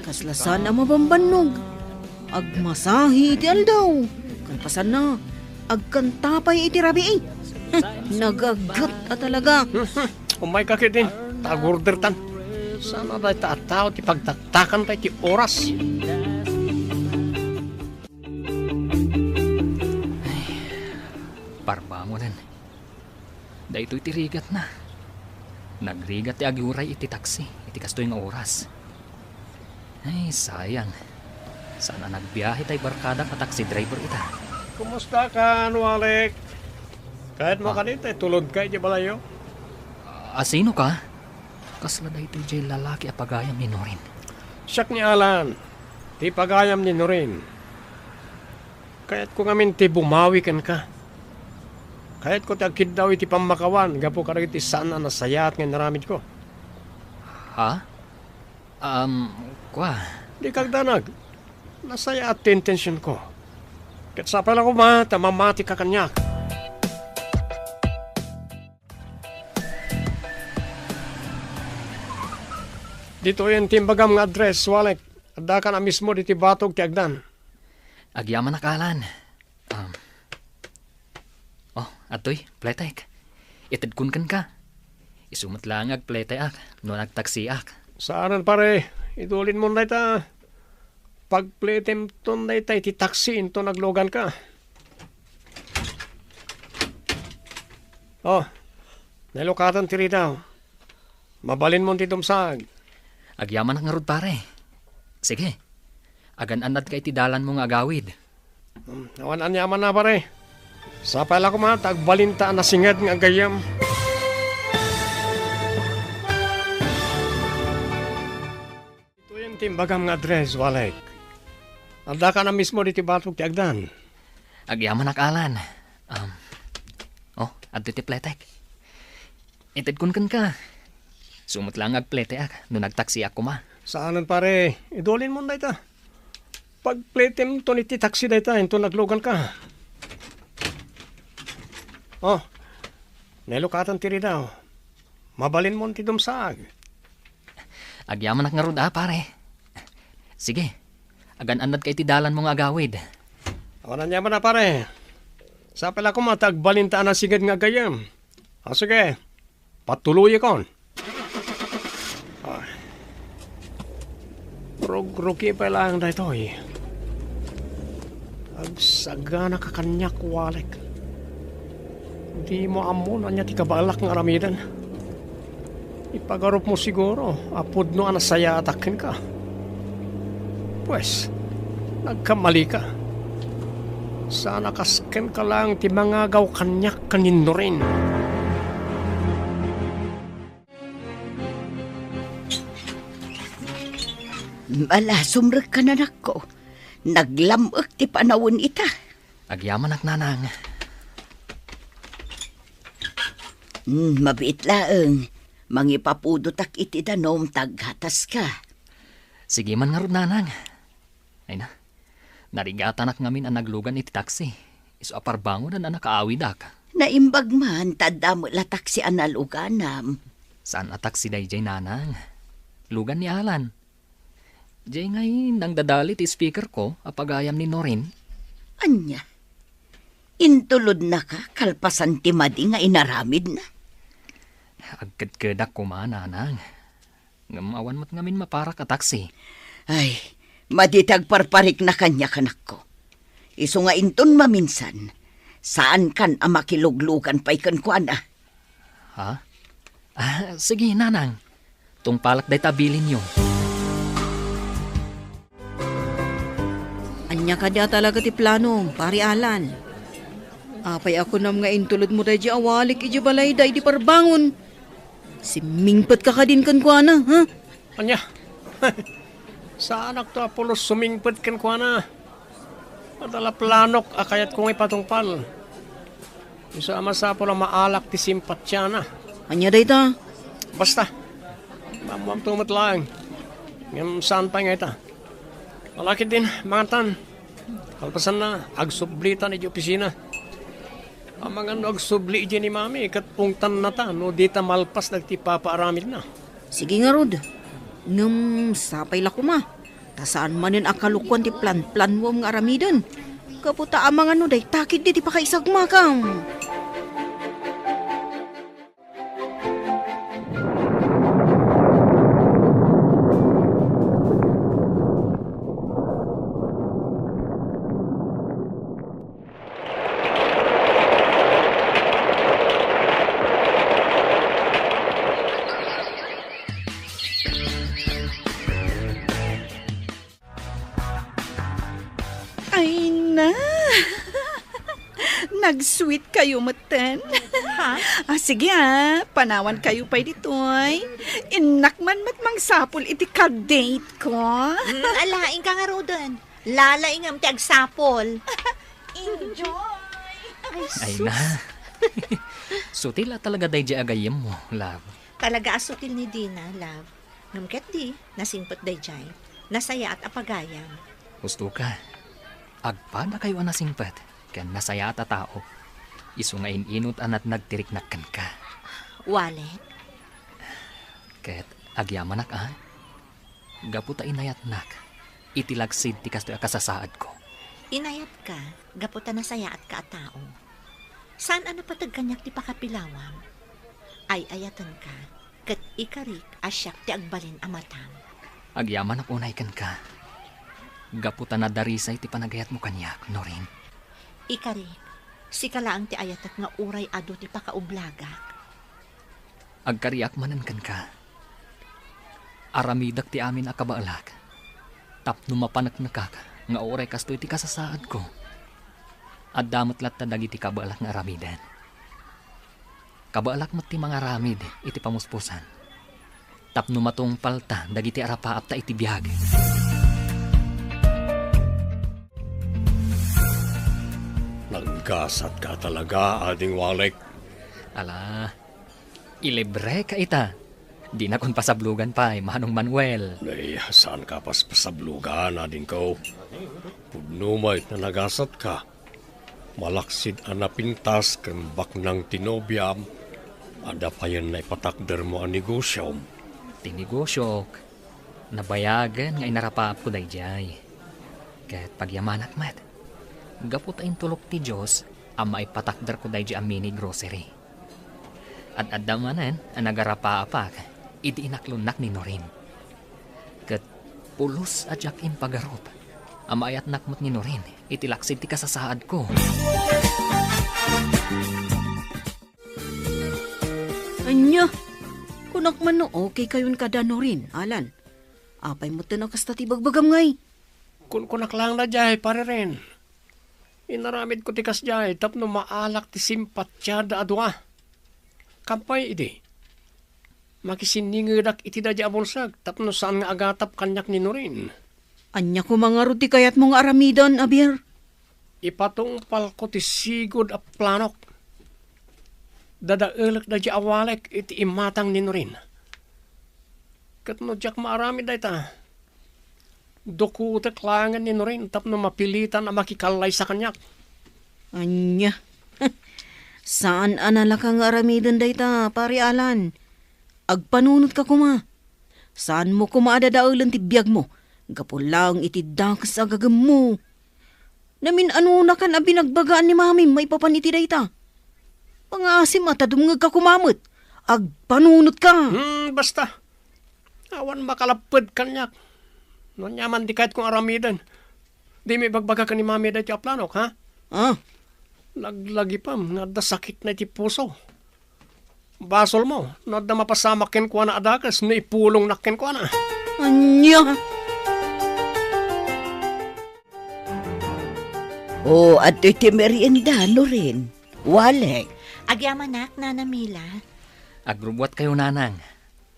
Kasla saan a mabambannog. Agmasahi iti aldaw. Kalpasanna, agkanta pay iti rabii. Nagaget a talaga. Umayka ketdin, ta agordertan. Saan a dayta a tao ti pagtaktakanta iti oras. Ay, parbangonen. Daytoy ti rigatna. Nagrigat ti aguray iti taksi iti kastoy nga oras. Ay, sayang. Saan a nagbiahe tay barkadak a taxi driver ita. Kumusta ka, Walek? Kayatmo Ah. kadi tay tulodka iti balayyo? A, sino ka? Kasla daytoy jay lalaki a pagayam ni Norin. Siak ni Alan, ti pagayam ni Norin. Kayatko ngamin ti bumawi kenka. Kayatko ti agkiddaw iti pammakawan gapu kadagiti saan a nasayaat nga inaramidko. Ha? Um, kua. Dika agdanag. Nasayaat ti intensionko. Ket sapay la koma ta mamatika kaniak. Ditoyen ti imbagam nga address, Walek. Addaka na mismo ditoy batog ti agdan. Agyamanak, Alan. Um, oh, adtoy, pletek. Itedkon kenka. Isu met laeng nga agpleteak no nagtaksiak. Saanen, pare. Idulinmon dayta. Pagpletemton dayta iti taksi inton agluganka. Oh, nailukaten ti ridaw. Mabalinmon ti dumsag. Agyamanak ngarud, pare. Sige. Agan-annadka iti dalanmo nga agawid. Hmm, awan aniamanna, pare. Sapay la koma ta agbalinta a nasinged nga agayyem. Ditoyen ti imbagam nga address, Walek. Addaka na mismo ditoy batog ti agdan. Agyamanak, Alan. Um, oh, adtoy ti pletek. Itedkon kenka. Isu met laeng nga agpleteak no nagtaksiak koma. Saanen, pare. Idulinmon dayta. Pagpletemton iti taksi dayta inton agluganka. Oh, nailukaten ti ridaw. Mabalinmon ti dumsag. Agyamanak ngarud a, pare. Sige, agan-annadka iti dalanmo nga agawid. Awan aniamanna, pare. Sapay la koma ta agbalinta a nasinged nga agayyem. Ah, sige. Patuloyakon. Ah. Rugrugi pay laeng daytoy. Agsaganaka kaniak, Walek. Dimo ammo no ania ti kabaelak nga aramiden. Ipagarupmo siguro a pudno a nasayaatak kenka. Pues, nagkamalika. Saan a kas kenka laeng ti mangagaw kaniak ken ni Norin. Malasumrekka, anakko. Naglam-ek ti panawen ita. Agyamanak, nanang. Hmm, mabiit laeng. Mangipapudotak iti danum ta aghataska. Sige man ngarud, nanang. Ay na, narigatanak ngamin a naglugan iti taksi. Isu a parbangonen a nakaawidak. Naimbag man ta adda met la taksi a naluganam. Saan a taksi daydiay, nanang. Lugan ni Alan. Diay ngay nangdadali ti speakerko a pagayam ni Norin. Ania? Intulodnaka kalpasan ti madi nga inaramidna? Agkedkedak koma, nanang. Ngem awan met ngamin maparak a taksi. Ay, madi ti agparparikna kaniak, anakko. Isu nga inton maminsan, Saankan a makiluglugan pay kenkuana. Ha? Ah, sige, nanang. Tungpalak dayta a bilinyo. Ania kadi a talaga ti plano, Pari Alan? Apay a kunam nga intulodmo daydi awalik idiay balayda idi parbangon? Simmingpetka kadin kenkuana, ha? Ania? Saanakto a pulos sumingpet kenkuana. Adda la planok a kayatko nga ipatungpal. Isu a masapul a maalak ti simpatiana. Ania dayta? Basta. Maammoamto met laeng. Ngem saan pay nga ita. Ala ketdin, mangantan. Kalpasanna, agsublitan idiay opisina. Amangan no agsubli idiay ni Mami, ket ungtannata no dita malpas dagiti ipapaaramidna. Sige ngarud. Ngem sapay la koma. Ta saan manen a kalukoan ti planplanuam nga aramiden. Gapu ta amangan no dayta ketdi ti pakaisagmakam. Ay na! Nag-sweet kayo metten. Ha? Ah, sige ah, panawan kayo pay ditoy. Innak man met mangsapul iti ka-date ko. Mm, alaing ka ngaruden. Lalaingam ti agsapul. Enjoy! Ay, Ay sus. Na. Sutil a talaga daydi a gayyemmo, love. Talaga a sutil ni Dina, love. Ngem ketdi, nasingpet daydiay. Nasayaat a pagayam. Husto ka. Agpadakayo a nasingpet ken nasayaat a tao. Isu nga in-inut a natnag ti riknak kenka. Wallet? Ket agyamanak a, gapu ta inayatnak iti laksid ti kastoy a kasasaadko. Inayatka gapu ta nasayaatka a tao. Saan a napateg kaniak ti pakapilawam. Ay-ayatenka, ket ikarik a siak ti agbalin a matam. Agyamanak unay kenka, gapu ta nadarisay ti panagayatmo kaniak, Norin. Ikarik, sika laeng ti ayatek nga uray adu ti pakaublagak. Agkariak manen kenka. Aramidek ti amin a kabaelak tapno mapaneknekak nga uray kastoy ti kasasaadko. Adda met latta dagiti kabaelak nga aramiden. Kabaelak met ti mangaramid iti pamuspusan tapno matungpalta dagiti arapaapta iti biag. Naggasatka talaga, Ading Walek. Ala, ilibreka ita. Dinakon pasablogan pay, Manong Manuel. Nay, saanka paspasablogan, adingko. Pudno met nga nagasatka. Malaksid a napintas ken baknang ti nobiam, adda payen naipatakdermo a negosiom. Ti negosiok, nabayagen nga inarapaapko daydiay. Ket pagyamanak met, gapu ta intulok ti Dios a maipatakderko daydiay a mini grocery. Ad-adda manen a nagarapaapak idi inaklonnak ni Norin. Ket pulos a diak impagarup a maayatnak met ni Norin iti laksid ti kasasaadko. Ania? Kunak man no okay kayon kada Norin, Alan. Apay metten a kasta ti bagbagam ngay? Kunkunak laeng daydiay, Pare Ren. Inaramidko ti kasdiay tapno maalak ti simpatiada a dua. Kampay idi, makisinningedak iti daydi a bulsek tapno saan nga agatap kaniak ni Norin. Ania koma ngarud ti kayatmo nga aramiden, Abir? Ipatungpalko ti sigud a planok. Dadaelek daydi a walek iti imatang ni Norin. Ket no diak maaramid dayta, dukotek laengen ni Norin tapno mapilitan a makikallaysa kaniak. Ania? Saan a nalaka nga aramiden dayta, Pare Alan. Agpanunotka koma. Saanmo koma a dadaelen ti biagmo gapu laeng iti dakes a gagemmo. Namin-anonakan a binagbagaan ni Mamim maipapan iti dayta. Pangaasim a ta dumngegka koma met. Agpanunotka. Hmm, basta. Awan makalapped kaniak. No ania man ti kayatko nga aramiden, dimo ibagbaga ken ni Mami daytoy a planok, ha? Ah. Laglagipem nga adda sakitna iti puso. Basolmo no adda mapasamak kenkuana a dakes no ipulongnak kenkuana. Ania? O, adtoy ti merienda, Norin. Walek. Agyamanak, Nana Mila. Agrubbuatkayo, Nanang.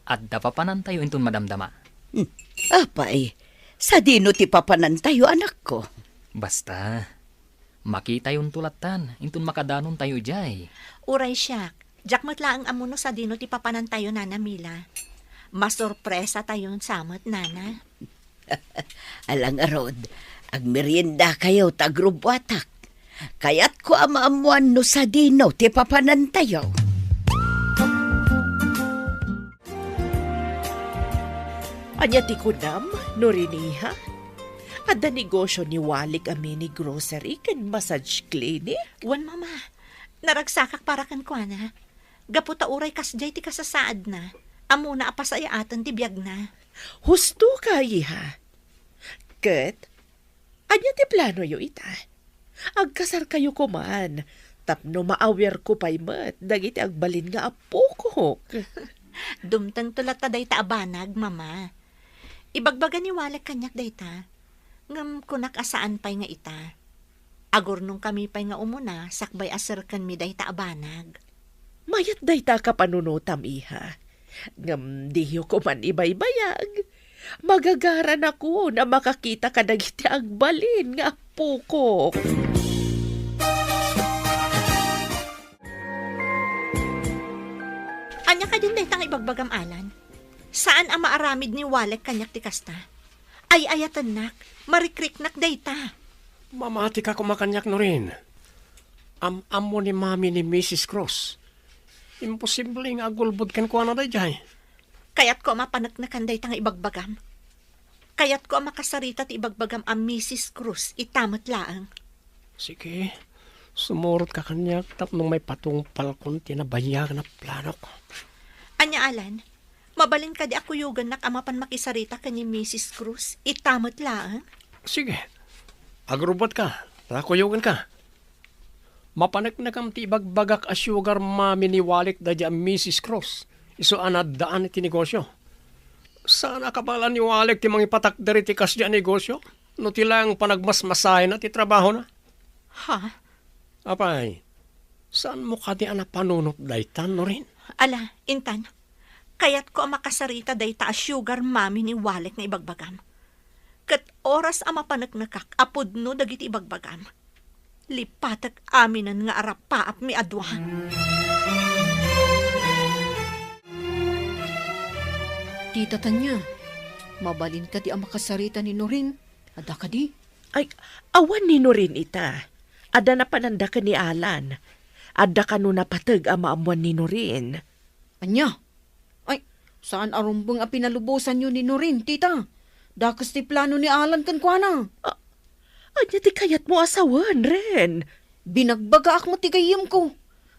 Adda papanantayo inton madamdama. Hmm. Apay, sadino ti papanantayo, anakko? Basta, makitayonto lattan inton makadanontayo idiay. Uray siak, diak met laeng ammo no sadino ti papanantayo, Nana Mila. Masorpresatayon sa met, Nana. Ala ngarud, agmeriendakayo ta agrubbuatak. Kayatko a maammoan no sadino ti papanantayo. Ania ti kunam, Norin iha? Adda negosio ni Walik a mini grocery ken massage clinic? Wen, Mama. Naragsakak para kenkuana. Gapu ta uray kasdiay ti kasasaadna, ammona a pasayaaten ti biagna. Husto ka, iha. Ket, ania ti planoyo ita? Agkasarkayo koman, tapno maawerko pay met dagiti agbalin nga appokok. Dumtengto latta dayta a banag, Mama. Ibagbaga ni Walek kaniak dayta, ngem kunak a saan pay nga ita. Agurnongkami pay nga umuna sakbay a serkenmi dayta a banag. Mayat dayta a kapanunotam, iha. Ngem diyo koman ibaybayag. Magagaranakon a makakita kadagiti agbalin nga appokok. Ania kadin dayta nga ibagbagam, Alan? Saan a maaramid ni Walek kaniak ti kasta. Ay-ayatennak, marikriknak dayta. Mamatika koma kaniak, Norin. Am-ammo ni Mami ni Missus Cruz. Imposible nga agulbod kenkuana daydiay. Kayatko a mapaneknekan dayta nga ibagbagam. Kayatko a makasarita ti ibagbagam a Missus Cruz ita met laeng. Sige, sumurotka kaniak tapno maipatungpalkon ti nabayag a planok. Ania, Alan? Mabalin kadi a kuyogennak a mapan makisarita ken ni Missus Cruz ita met laeng? Sige. Agrubbuatka, ta kuyogenka. Mapaneknekam ti ibagbagak a sugar mommy ni Walek daydiay a Missus Cruz, isu a naaddaan iti negosio. Saan a kabaelan ni Walek ti mangipatakder iti kasdiay a negosio no ti laeng panagmasmasayna ti trabahona. Ha? Apay, saanmo kadi a napanunot dayta, Norin? Ala, intan, kayatko a makasarita dayta a sugar mommy ni Walek nga ibagbagam. Ket oras a mapaneknekak a pudno dagiti ibagbagam, lipatek aminen nga arapaapmi a dua. Tita Tanya, mabalin kadi a makasarita ni Norin? Adda kadi? Ay, awan ni Norin ita. Adda napananda ken ni Alan. Adda kano napateg a maammuan ni Norin. Ania? Ay, saan a rumbeng a pinalubosanyo ni Norin, tita. Dakes ti plano ni Alan kenkuana. A-, ania ti kayatmo a sawen, Ren? Binagbagaak met ti gayyemko.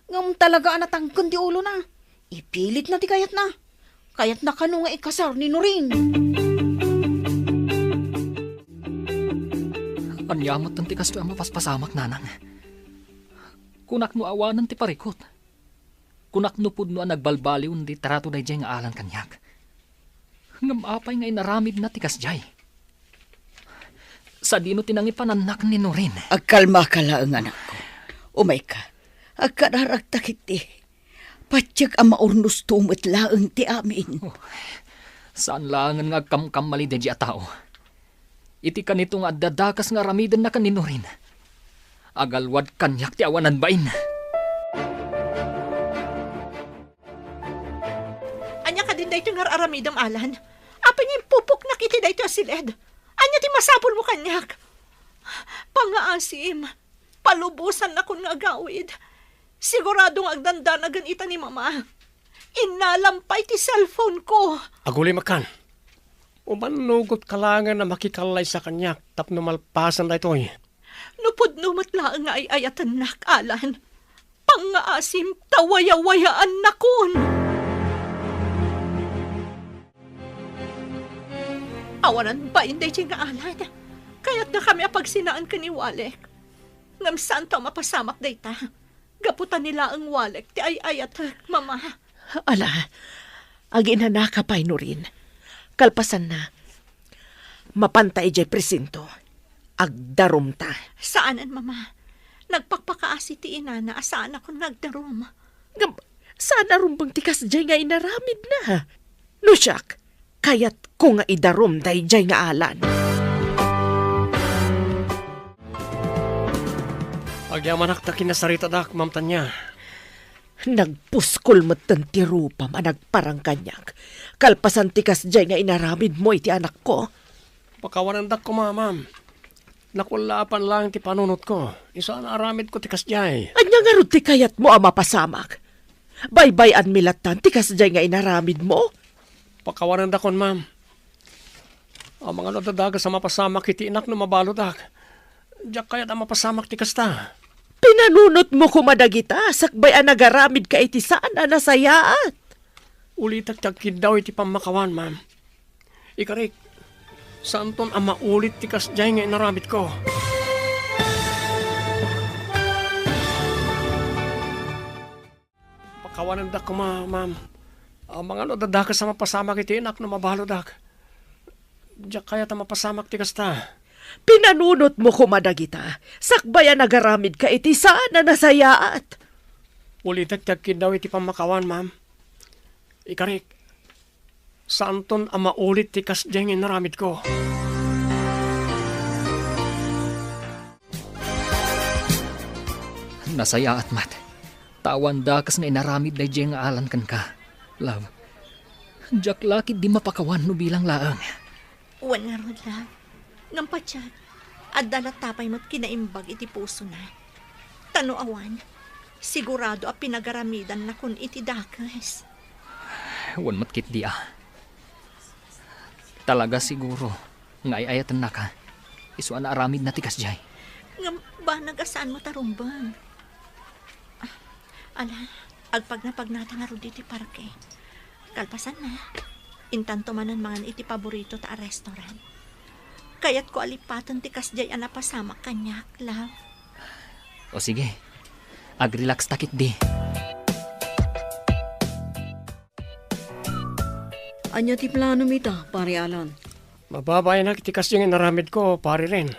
Ngem talaga a natangken ti ulona. Ipilitna ti kayatna. Kayatna kano nga ikasar ni Norin. Ania met ti kastoy a mapaspasamak, nanang? Kunak no awanen ti parikut. Kunak no pudno a nagbalbaliwen ti trato daydiay nga Alan kaniak. Ngem apay nga inaramidna ti kasdiay? Sadino ti nangipanannak ni Norin? Agkalmaka laeng, anakko. Umayka. Agkararagta ketdi. Patiek a maurnosto met laeng ti amin. Oh, saan laengen nga agkamkamali daydiay a tao. Iti kanito nga adda dakes nga aramidenna ken ni Norin, agalwad kaniak ti awanan bain. Ania kadin daytoy nga ar-aramidem, Alan? Apay nga impupoknak iti daytoy a siled? Ania ti masapulmo kaniak? Pangngaasim, palubosannakon nga agawid. Sigurado nga agdandanagen ita ni Mama. Innalam pay ti cellphone ko. Agulimakkan. Umannugotka laengen a makikallaysa kaniak tapno malpasen daytoy. No pudno met laeng nga ay-ayatennak, Alan, pangngaasim ta wayawayaannakon. Awanan bain daydiay nga Alan. Kayatnakami a pagsinaan ken ni Walek. Ngem saanto a mapasamak dayta. Gapu ta ni laeng Walek ti ay-ayatek, Mama. Ala, aginanaka pay, Norin. Kalpasanna, mapanta idiay presinto. Agdarumta. Saanen, Mama. Nagpakpakaasi ti inana a saanakon nga agdarum. Ngem, saan a rumbeng ti kasdiay nga inaramidna. No siak, kayatko nga idarum daydiay nga alan. Agyamanak ta kinasaritadak, Ma'am Tania. Nagpuskol metten ti rupam a nagparang kaniak, kalpasan ti kasdiay nga inaramidmo iti anakko. Pakawanendak koma, Ma'am. Nakullaapan laeng ti panunotko. Isu a naaramidko ti kasdiay. Ania ngarud ti kayatmo a mapasamak? Baybay-anmi lattan ti kasdiay nga inaramidmo? Pakawanendakon, Ma'am. Amangan no adda dakes a mapasamak iti inak no mabaludak. Diak kayat a mapasamak ti kasta. Pinanunotmo koma dagita sakbay a nagaramidka iti saan a nasayaat. Ulitek ti agkiddaw iti pammakawan, Ma'am. Ikarik, saanton a maulit ti kasdiay nga inaramidko. Pakawanendak koma, Ma'am. Amangan no adda dakes a mapasamak iti inak no mabaludak. Diak kayat a mapasamak ti kasta. Pinanunotmo koma dagita, sakbay a nagaramidka iti saan a nasayaat. Ulitek ti agkiddaw iti pammakawan, Ma'am. Ikarik, saanton a maulit ti kasdiay nga inaramidko. Nasayaat met, ta awan dakes nga inaramid daydiay nga alan kenka, love. Diak la ketdi mapakawan no bilang laeng. Wen ngarud, love. Ngem patiek, adda latta pay met kinaimbag iti pusona. Ta no awan, sigurado a pinagaramidanna kun iti dakes. Wen met ketdi a. Talaga siguro nga ay-ayatennaka. Isu a naaramidna ti kasdiay. Ngem banag a saanmo ta rumbeng. Ah, ala, agpagnapagnata ngarud iti parke. Kalpasanna, intanto manen mangan iti paboritota a restaurant. Kayatko a lipaten ti kasdiay a napasamak kaniak, love. O sige, agrelaxta ketdi. Ania ti planom ita, Pare Alan? Mababaenak iti kasdiay nga inaramidko, Pare Ren.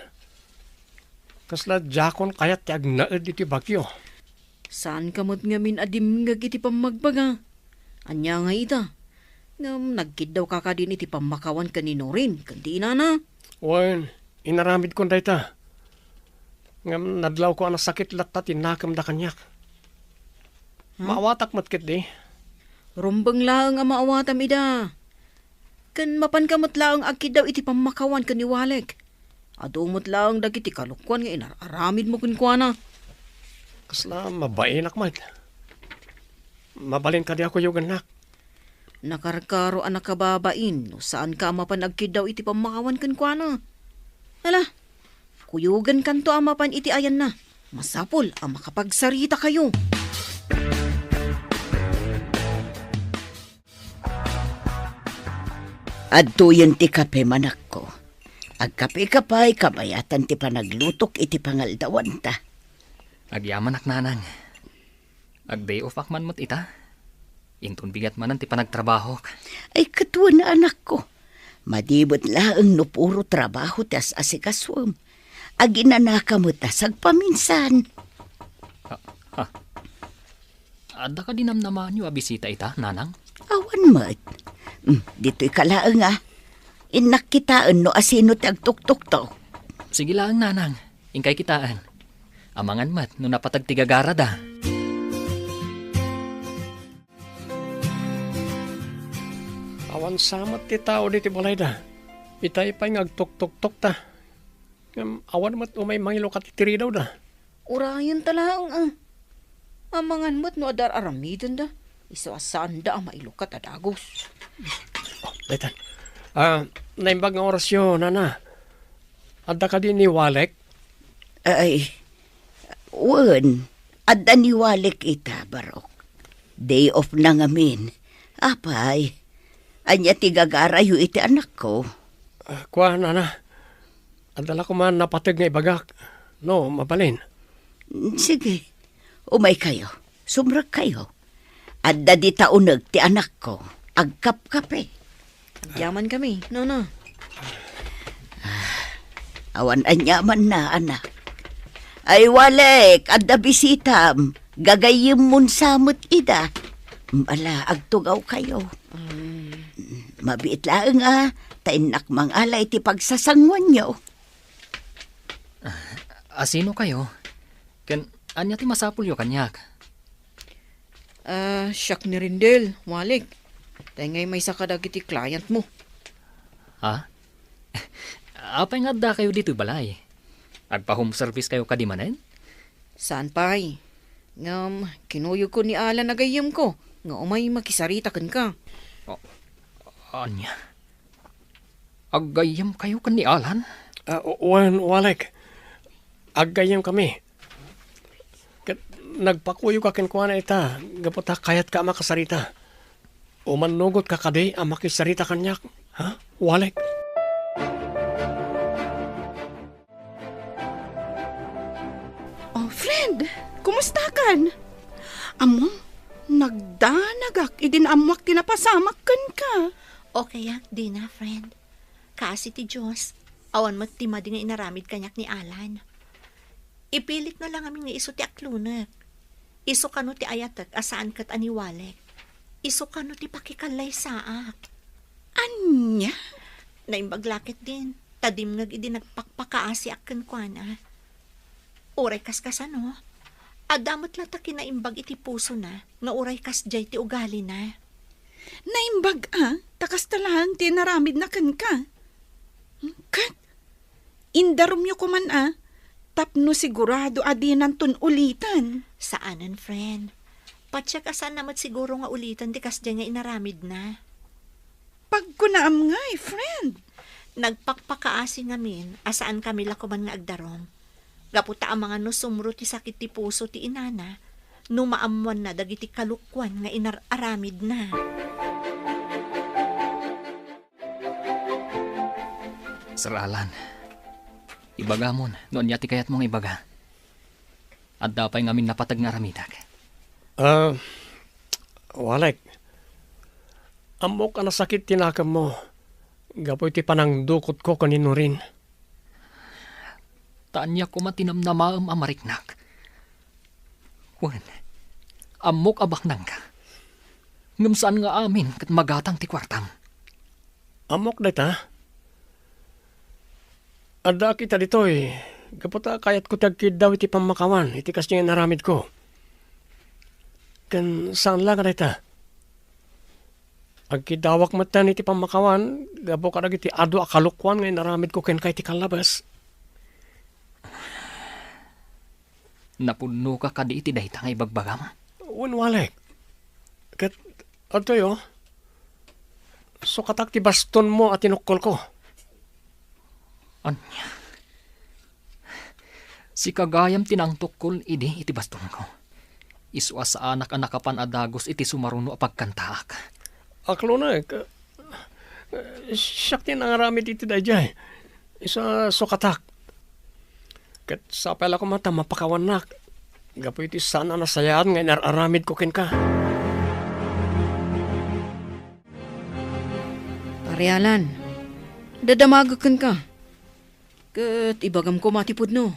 Kasla diakon kayat ti agnaed iti bagyo. Saanka met ngamin a dimngeg iti pammagbaga. Ania ngay ita? Ngem nagkiddawka kadin iti pammakawan ken ni Norin ken ti inana? Wen, inaramidkon dayta. Ngem nadlawko a nasakit latta ti nakemda kaniak. Hmm? Maawatak met ketdi. Rumbeng laeng a maawatam ida. Ken mapanka met laeng agkiddaw iti pammakawan ken ni Walek. Adu met laeng dagiti kalokuan nga inar-aramidmo kenkuana. Kasla mabaenak met. Mabalin kadi a kuyogennak? Nakarkaro a nakababain no saanka a mapan agkiddaw iti pammakawan kenkuana. Ala, kuyogenkanto a mapan iti ayanna. Masapul a makapagsaritakayo. Adtoyen ti kape, anakko. Agkapeka pay, kabayatan ti panaglutok iti pangaldawanta. Agyamanak, nanang. Ag-day off-ak man met ita. Inton bigat manen ti panagtrabahok. Ay, ket wen, anakko. Madi met laeng no puro trabaho ti as-asikasuem. Aginanaka met a sagpaminsan. Ah, ah. Adda kadi namnamaanyo a bisita ita, nanang? Awan met. Mm, ditoyka laeng, a. Innak kitaen no asino ti agtuktoktok. Sige laeng, nanang. Inkay kitaen. Amangan met no napateg ti gagarada. Awan sa met ti tao ditoy balayda. Itay pay nga agtuktoktok ta. Ngem awan met umay mangilukat iti ridawda. Urayenta laeng, a. Amangan met no adda ar-aramidenda. Isu a saanda a mailukat a dagus. Oh, daytan. Ah, naimbag nga orasyo, nana. Adda kadi ni Walek? Ay, wen, adda ni Walek ita, Barok. Day off na ngamin. Apay, ania ti gagarayo iti anakko? Ah, kua, nana. Adda la koma napateg nga ibagak. No, mabalin. Sige, umaykayo. Sumrekkayo. Adda dita uneg ti anakko. Agkapkape. Agyaman kami, Nona. Awan aniamanna, anak. Ay, Walek, adda bisitam. Gagayyemmon sa met ida. Ala, agtugawkayo. Mm. Mabiit laeng a, ta innak mangala iti pagsasanguanyo. A, sinokayo? Ken ania ti masapulyo kaniak? Ah, siak ni Rendel, Walek. Tay ngay maysa kadagiti clientmo. Ha? Apay nga addakayo ditoy balay? Agpa-home service kayo kadi manen? Saan pay. Ngem, kinuyogko ni Alan a gayyemko nga umay makisarita kenka. A-, ania? Aggayyemkayo ken ni Alan? Ah, wen, Walek. Aggayyemkami. Ket nagpakuyogka kenkuana ita, gapu ta kayatka a makasarita. Umannugotka kadi a makisarita kaniak, ha, Walek? Oh, friend, kumustakan? Ammom, nagdanagak idi naammoak ti napasamak kenka. Okay ak, Dina, friend. Kaasi ti Dios, awan met ti madi nga inaramid kaniak ni Alan. Ipilitna la ngamin nga isu ti aklonek. Isu kano ti ayatek a saan ket a ni Walek. Isu kano ti pakikallaysaak. Ania? Naimbag la ketdin, ta dimngeg idi nagpakpakaasiak kenkuana. Uray kaskasano, adda met la ta kinaimbag iti pusona nga uray kasdiay ti ugalina. Naimbag a, ta kasta laeng ti inaramidna kenka. Ket indarumyo koman a, tapno sigurado a dinanton uliten. Saanen, friend. Patiek a saanna met siguro nga uliten ti kasdiay nga inaramidna. Pagkunaam ngay, friend. Nagpakpakaasi ngamin a saankami la koman nga agdarum. Gapu ta amangan no sumro ti sakit ti puso ti inana, no maammoanna dagiti kalokuan nga inar-aramidna. Sir Alan, ibagamon no ania ti kayatmo nga ibaga. Adda pay ngamin napateg nga aramidek. Ah, Walek, ammok a nasakit ti nakemmo gapu iti panangdukotko ken ni Norin. Ta ania koma ti namnamaem a mariknak? Wen, ammok a baknangka. Ngem saan nga amin ket magatang ti kuartam. Ammok dayta. Addaak ita ditoy, gapu ta kayatko ti agkiddaw iti pammakawan iti kasdiay nga inaramidko. Ken saan la nga dayta. Agkiddawak metten iti pammakawan gapu kadagiti adu a kalokuan nga inaramidko kenka iti kallabes. Napudnoka kadi iti dayta nga ibagbagam? Wen, Walek. Ket adtoy, o. Sukatak ti bastonmo a tinukkolko. Ania? Sika gayam ti nangtukkol idi iti bastonko. Isu a saanak a nakapan a dagus iti sumaruno a pagkantaak. Aklonek, siak ti nangaramid iti daydiay. Isu a sukatak. Ket sapay la koma ta mapakawannak gapu iti saan a nasayaat nga inar-aramidko kenka. Pare Alan, dadamagek kenka. Ket ibagam koma ti pudno.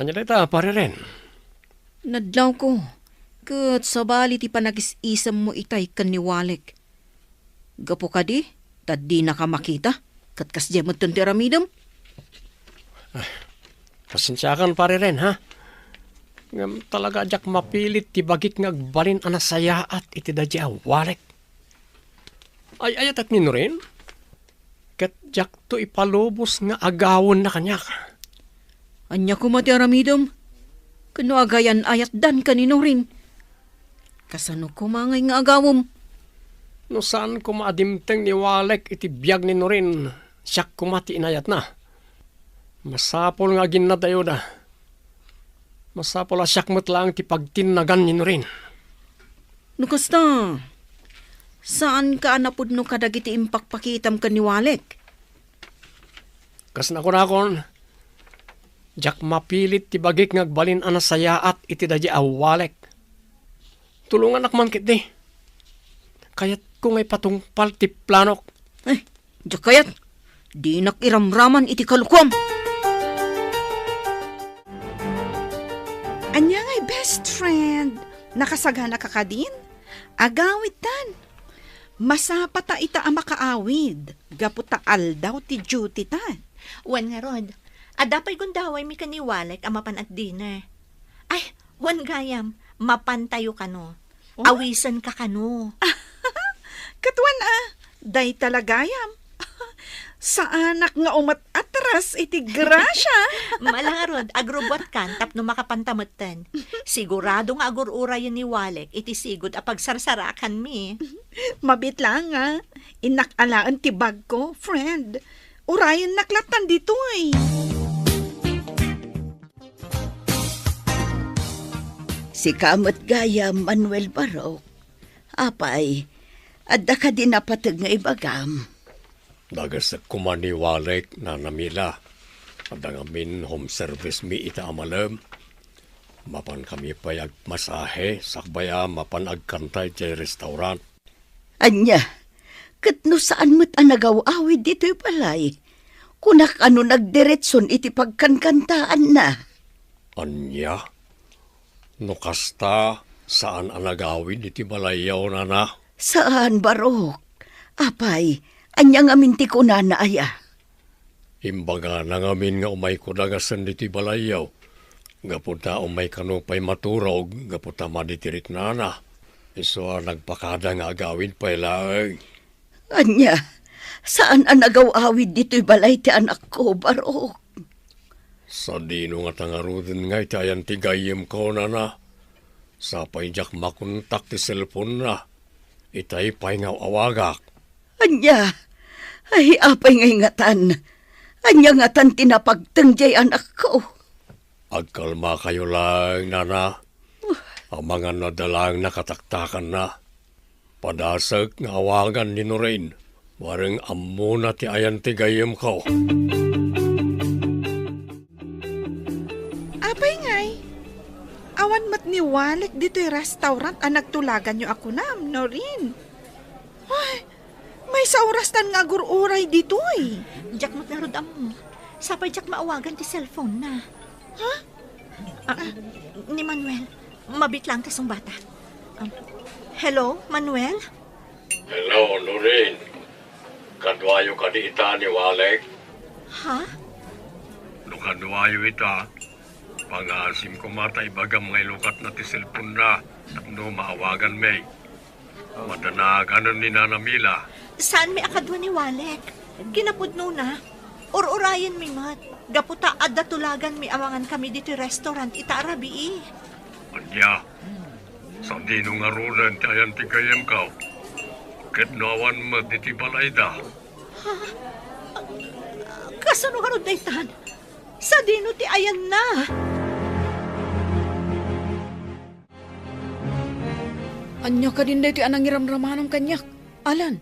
Ania dayta, Pare Ren? Nadlawko, ket sabali ti panagis-isemmo itay ken ni Walek. Gapu kadi, ta dinaka makita, ket kasdiay metten ti aramidem. Ah, pasensiakan, Pare Ren, ha? Ngem talaga a diak mapilit ti bagik nga agbalin a nasayaat iti daydiay a Walek. Ay-ayatek ni Norin? Ket diakto ipalubos nga agawenna kaniak. Ania koma ti aramidem? Ken no agayan-ayatdanka ni Norin, kasano koma ngay nga agawem? No saan koma a dimteng ni Walek iti biag ni Norin, siak koma ti inayatna. Masapul nga aginnadayoda. Masapul a siak met laeng ti pagtinnagan ni Norin. No kasta, saanka a napudno kadagiti impakpakitam ken ni Walek? Kas nakunakon, Diak mapilit ti bagik nga agbalin a nasayaat iti daydi a Walek. Tulongannak man ketdi. Kayatko nga ipatungpal ti planok. Eh, diak kayat. Dinak iramraman iti kalukuam. Ania ngay, best friend? Nakasagana ka kadin? Agawidtan. Masapata ita a makaawid, gapu ta aldaw ti duty ta. Wen ngarud, adda pay gundawaymi ken ni Walek a mapan agdinner. Ay, wen gayam, mapantayo kano. Oh? Awisenka kano. Katuan a, dayta la gayam. Saanak nga umat-atras iti grasia. Mala ngarud, agrubbuatkan tapno makapanta metten. Sigurado nga agur-urayen ni Walek iti sigud a pagsarsarakanmi. Mabiit laeng a, innak alaen ti bagko, friend. Urayennak lattan ditoy. Sika met gayam, Manuel Barok. Apay, adda kadi napateg nga ibagam? Nagasek koma ni Walek, Nana Mila. Adda ngamin home service mi ita a malem. Mapan kami pay agmasahe, sakbay a mapan agkanta iti restaurant. Ania, ket no saan met a nagaw-awid ditoy balay, kunak a no nagdiretson iti pagkankantaanna. Ania? No kasta, saan a nagawid iti balayyo, nana? Saan, Barok. Apay, ania ngamin ti kunana aya? Imbagana ngamin nga umayko dangasen ditoy balayyo. Gapu ta umay kano pay maturog, gapu ta madi ti riknana. Isu a nagpakada nga agawid pay laeng. Ania, saan a nagaw-awid ditoy balay ti anakko, Barok? Sadino ngata ngaruden nga iti ayan ti gayyemko, nana? Sapay diak makontak ti cellphone-na. Itay pay nga aw-awagak. Ania? Ay, apay nga ingatan? Ania ngatan ti napagteng diay anakko? Agkalmakayo laeng, nana. Amangan no adda laeng nakataktakanna. Padasek nga awagan ni Noreen. Bareng ammona ti ayan ti gayyemko. Apay ngay, awan met ni Walek ditoy restaurant a nagtulaganyo a kunam, Noreen? Ay, maysa oras tan nga agur-uray ditoy. Diak met ngarud ammo. Sapay diak maawagan ti cellphone-na. Ha? Ah, ni Manuel, mabiit laeng ta sungbatak. Um, hello, Manuel? Hello, Noreen. Kaduayo kadi ita ni Walek? Ha? No kaduayo ita, pangaasim koma ta ibagam nga ilukatna ti cellphone-na tapno maawaganmi. Madanaganen ni Nana Mila. Saanmi a kadua ni Walek. Kinapudnona, ur-urayenmi met. Gapu ta adda tulaganmi amangan kami ditoy restaurant ita a rabii. Ania? Sadino ngaruden ti ayan ti gayyemko? Ket no awan met iti balayda? Ha? Kasano ngarud daytan? Sadino ti ayanna? Ania kadin daytoy a nangiramramanam kaniak, Alan?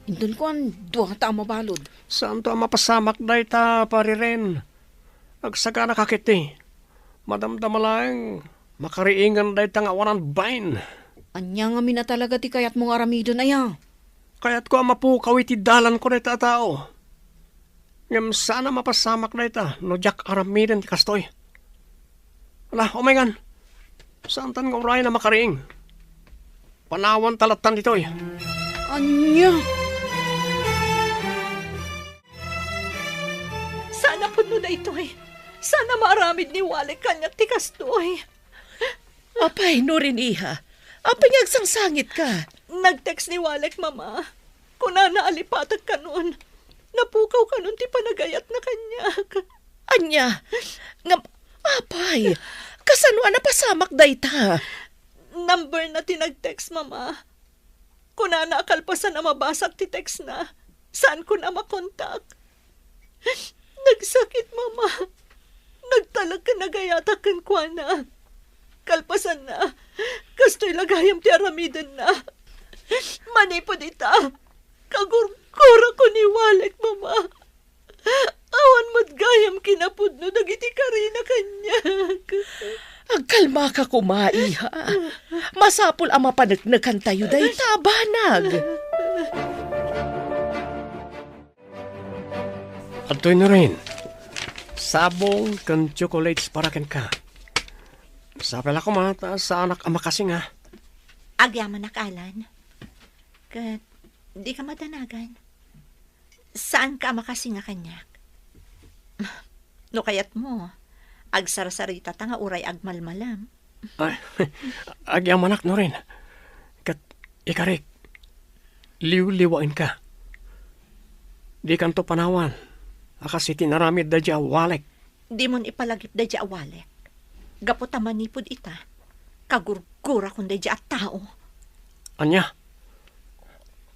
Inton kuan, duata a mabalud. Saanto a mapasamak dayta, Pari Ren. Agsaganaka ketdi. Madamdama laeng, makariingen dayta nga awanan bain. Ania ngamin a talaga ti kayatmo nga aramiden, aya? Kayatko a mapukaw iti dalanko dayta a tao. Ngem saan a mapasamak dayta no diak aramiden ti kastoy. Ala, umayngan. Saantan nga urayen a makariing. Panawanta lattan ditoy. Ania? Saan a pudno daytoy. Saan a maaramid ni Walek kaniak ti kastoy. Apay, Noreen, iha. Apay nga agsangsangitka? Nag-text ni Walek, Mama. Kunana a lipatek kanon. Napukaw kanon ti panagayatna kaniak. Ania? Ngem, apay, kasano a napasamak dayta? Number na ti nag-text, Mama. Kunana a kalpasan a mabasak ti text na, saanko na makontak. Nagsakit, Mama. Nagtalek ken nagayatak kenkuana. Kalpasanna, kastoy la gayam ti aramidenna. Manipud ita, kagurgurako ni Walek, Mama. Awan met gayam kinapudno dagiti karina Maka koma, iha. Masapul a mapaneknekantayo dayta a banag. Adtoy, Norin. Sabong ken chocolates para kenka. Sapay la koma ta saanak a makasinga. Agyamanak, Alan. Ket dika madanagan. Saanka a makasinga kaniak. No kayatmo, agsarsaritata nga uray agmalmalam. Ay, agyamanak, Norin. Ket ikarik, liwliwaenka. Dikanto panawan a kas iti inaramid daydi a walek. Dimon ipalagip daydi a walek. Gapu ta manipud ita, kagurgurakon daydi a tao. Ania?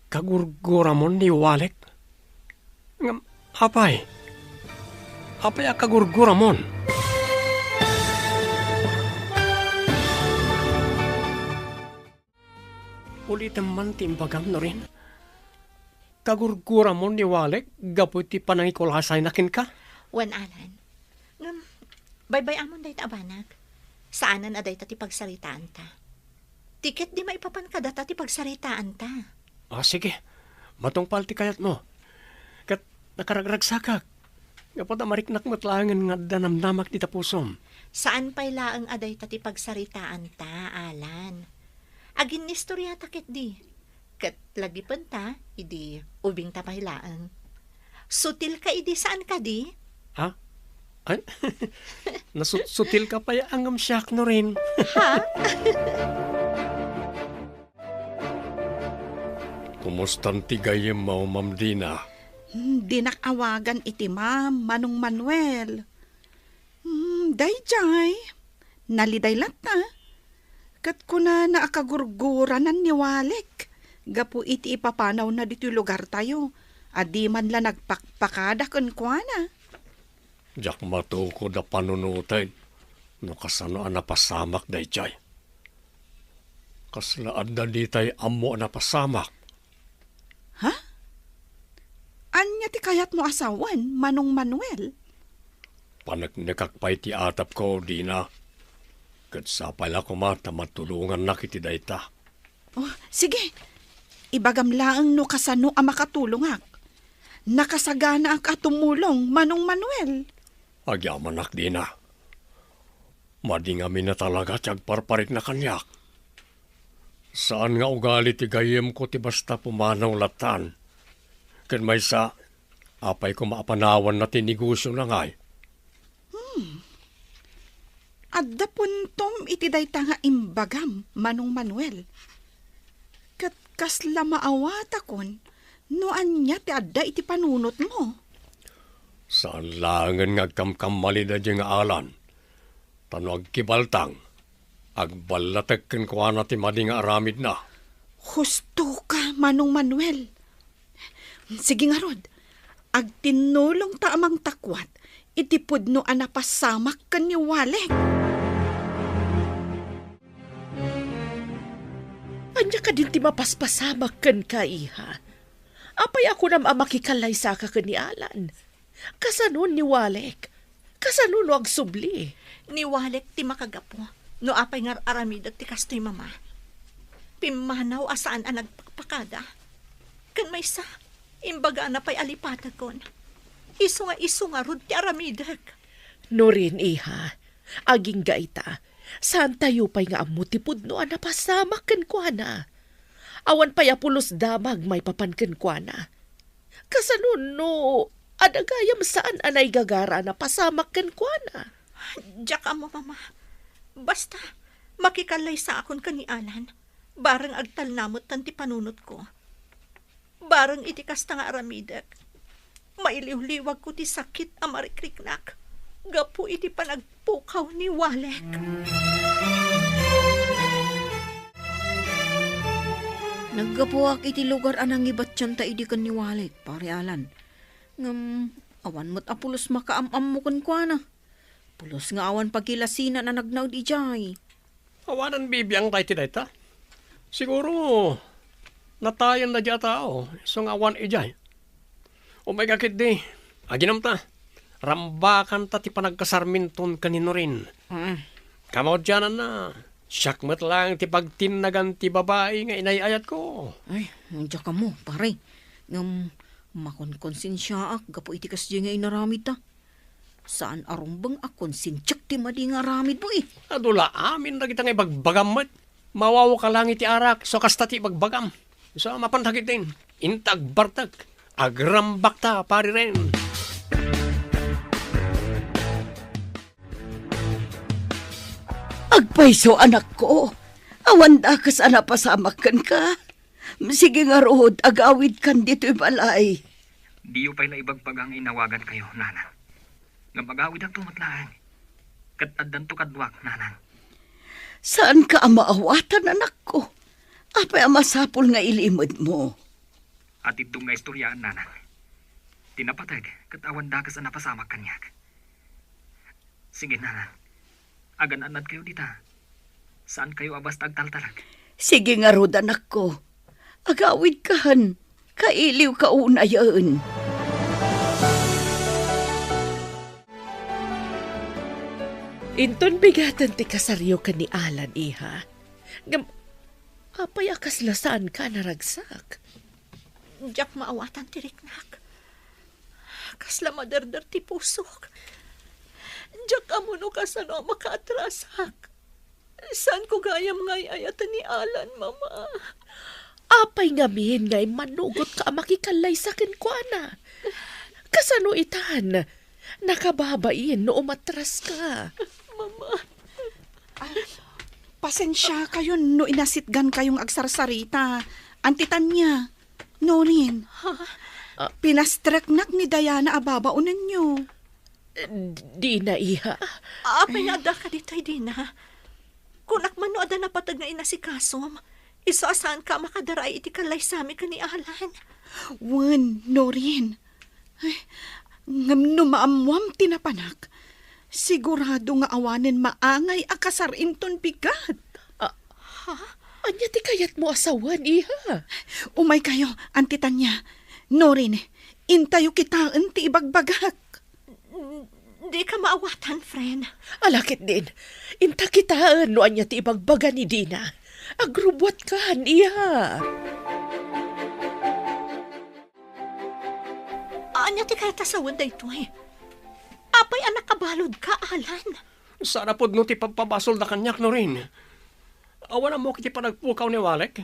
Kagurguramon ni walek? Ngem, apay? Apay a kagurguramon? Ulitem man ti imbagam, Norin. Kagurguramon ni walek gapu iti panangikulasayna kenka? Wen, Alan. Ngem, baybay-amon dayta a banag. Saanen a dayta ti pagsaritaanta. Ti ket di maipapan kadata ti pagsaritaanta. Ah, sige. Matungpal ti kayatmo. Ket nakaragragsakak. Gapu ta mariknak met laengen nga adda namnamak dita pusom. Saan pay laeng a dayta ti pagsaritaanta, Alan. Aginnistoriata ketdi. Ket lagipenta, idi ubingta pay laeng. Sutilka idi saan kadi? Ha? Ay, nasutsutilka pay a ngem siak, Norin. Ha? Kumustan ti gayyemmo, Ma'am Dina? Hmm, dinak awagan iti Ma'am, Manong Manuel. Hmm, daydiay. Naliday latta. Ket kunana a kagurguranan ni Walek gapu iti ipapanawna ditoy lugartayo a di man la nagpakpakada kenkuana. Diak matukod a panunoten no kasano a napasamak daydiay. Kasla adda ditay ammo a napasamak? Ha? Ania ti kayatmo a sawen, Manong Manuel? Paneknekak pay ti atapko, Dina. Ket sapay la koma ta matulongannak iti dayta. Oh, sige. Ibagam laeng no kasano a makatulongak. Nakasaganaak a tumulong, Manong Manuel. Agyamanak, Dina. Madi ngamin a talaga ti agparparikna kaniak. Saan nga ugali ti gayyemko ti basta pumanaw lattan. Ken maysa, apay koma a panawanna ti negosiona ngay? Hmm. Adda puntom iti dayta nga imbagam, Manong Manuel. Ket kasla maawatakon no ania ti adda iti panunotmo. Saan laengen nga agkamkammalida diay nga Alan. Ta no agkibaltang, agballatek kenkuana ti madi nga aramidna. Hustoka, Manong Manuel. Sige ngarud, agtinnulongta a mangtakuat iti pudno a napasamak ken ni Walek. Ania kadin ti mapaspasamak kenka, iha? Apay a kunam a makikallaysaka ken ni Alan? Kasano ni Walek? Kasano no agsubli? Ni Walek ti makagapu no apay nga ar-aramidek ti kastoy, Mama. Pimmanaw a saan a nagpakpakada. Ken maysa, imbagana pay a lipatekon. Isu nga isu ngarud ti aramidek. Norin, iha, agingga ita, saantayo pay nga ammo ti pudno a napasamak kenkuana. Awan pay a pulos damag maipapan kenkuana. Kasano no adda gayam saan a naigagara a napasamak kenkuana? Diak ammo, Mama. Basta, makikallaysaakon ken ni Alan. Bareng agtalna metten ti panunotko. Bareng iti kasta nga aramidek, mailiwliwagko ti sakit a marikriknak gapu iti panagpukaw ni Walek. Naggapuak iti lugar a nangibatianta idi ken ni Walek, Pare Alan. Ngem awan met a pulos makaam-ammo kenkuana. Pulos nga awan pagilasinan a nagnaed idiay. Awanan bibiangta iti dayta. Siguro, natayen daydiay a tao, isu nga awan idiay. Umayka ketdi, aginumta. Rambakanta ti panagkasarminton ken ni Norin. Mm. Kamaudiananna, siak met laeng ti pagtinnagan ti babai nga inay-ayatko. Ay, diak ammo, pare. Ngem makonkonsensiaak gapu iti kasdiay nga inaramidta. Saan a rumbeng a konsensiak ti madi nga aramidmo, eh. Adu la amin dagita nga ibagbagam met. Mawaw ka laeng iti arak, so kasta ti ibagbagam. So, mapan dagiti, inta agbartek, agrambakta, pari Ren. Agpayso, anakko. Awan dakes a napasamak kenka. Sige ngarud, agawidkan ditoy balay. Diyo pay la ibagbaga nga inawagankayo, nanang. Ngem agawidakto met laeng. Ket addanto kaduak, nanang. Saanka a maawatan, anakko. Apay a masapul nga ilimedmo? Atiddog nga istoriaan, nanang. Ti napateg ket awan dakes a napasamak kaniak. Sige, nanang. Agan-annadkayo dita. Saankayo a basta agtaltalek. Sige ngarud, anakko. Agawidkan. Kailiwka unayen. Inton bigaten ti kasaryo ken ni Alan, iha. Ngem, apay a kasla saanka a naragsak? Diak maawatan ti riknak. Kasla maderder ti pusok. Diak ammo no kasano a makaatrasak. Saanko gayam nga ay-ayaten ni Alan, Mama. Apay ngamin nga immanugotka a makikallaysa kenkuana? Kasano itan? Nakababain no umatraska. Mama. Ah, pasensiakayon no inasitgankayo nga agsarsarita. Anti Tania, Norin, ha? Ah. Pinastreknak ni Diana a babaonenyo. Dina, iha. Apay nga addaka ditoy, Dina? Kunak man no adda napateg nga inasikasom. Isu a saanka a makadaraay iti kallaysami ken ni Alan. Wen, Norin. Ay, ngem no maammoam ti napanak, sigurado nga awanen maangay a kasar inton bigat. Ah, ha? Ania ti kayatmo a sawen, iha? Umaykayo, Anti Tania. Norin, intayo kitaen ti ibagbagak. Dika maawatan, friend. Ala ketdin, inta kitaen no ania ti ibagbaga ni Dina. Agrubbuatkan, iha. Ania ti kayat a sawen daytoy? Apay a nakabaludka, Alan? Saan a pudno ti pagpabasolda kaniak, Norin. Awan ammok iti panagpukaw ni Walek.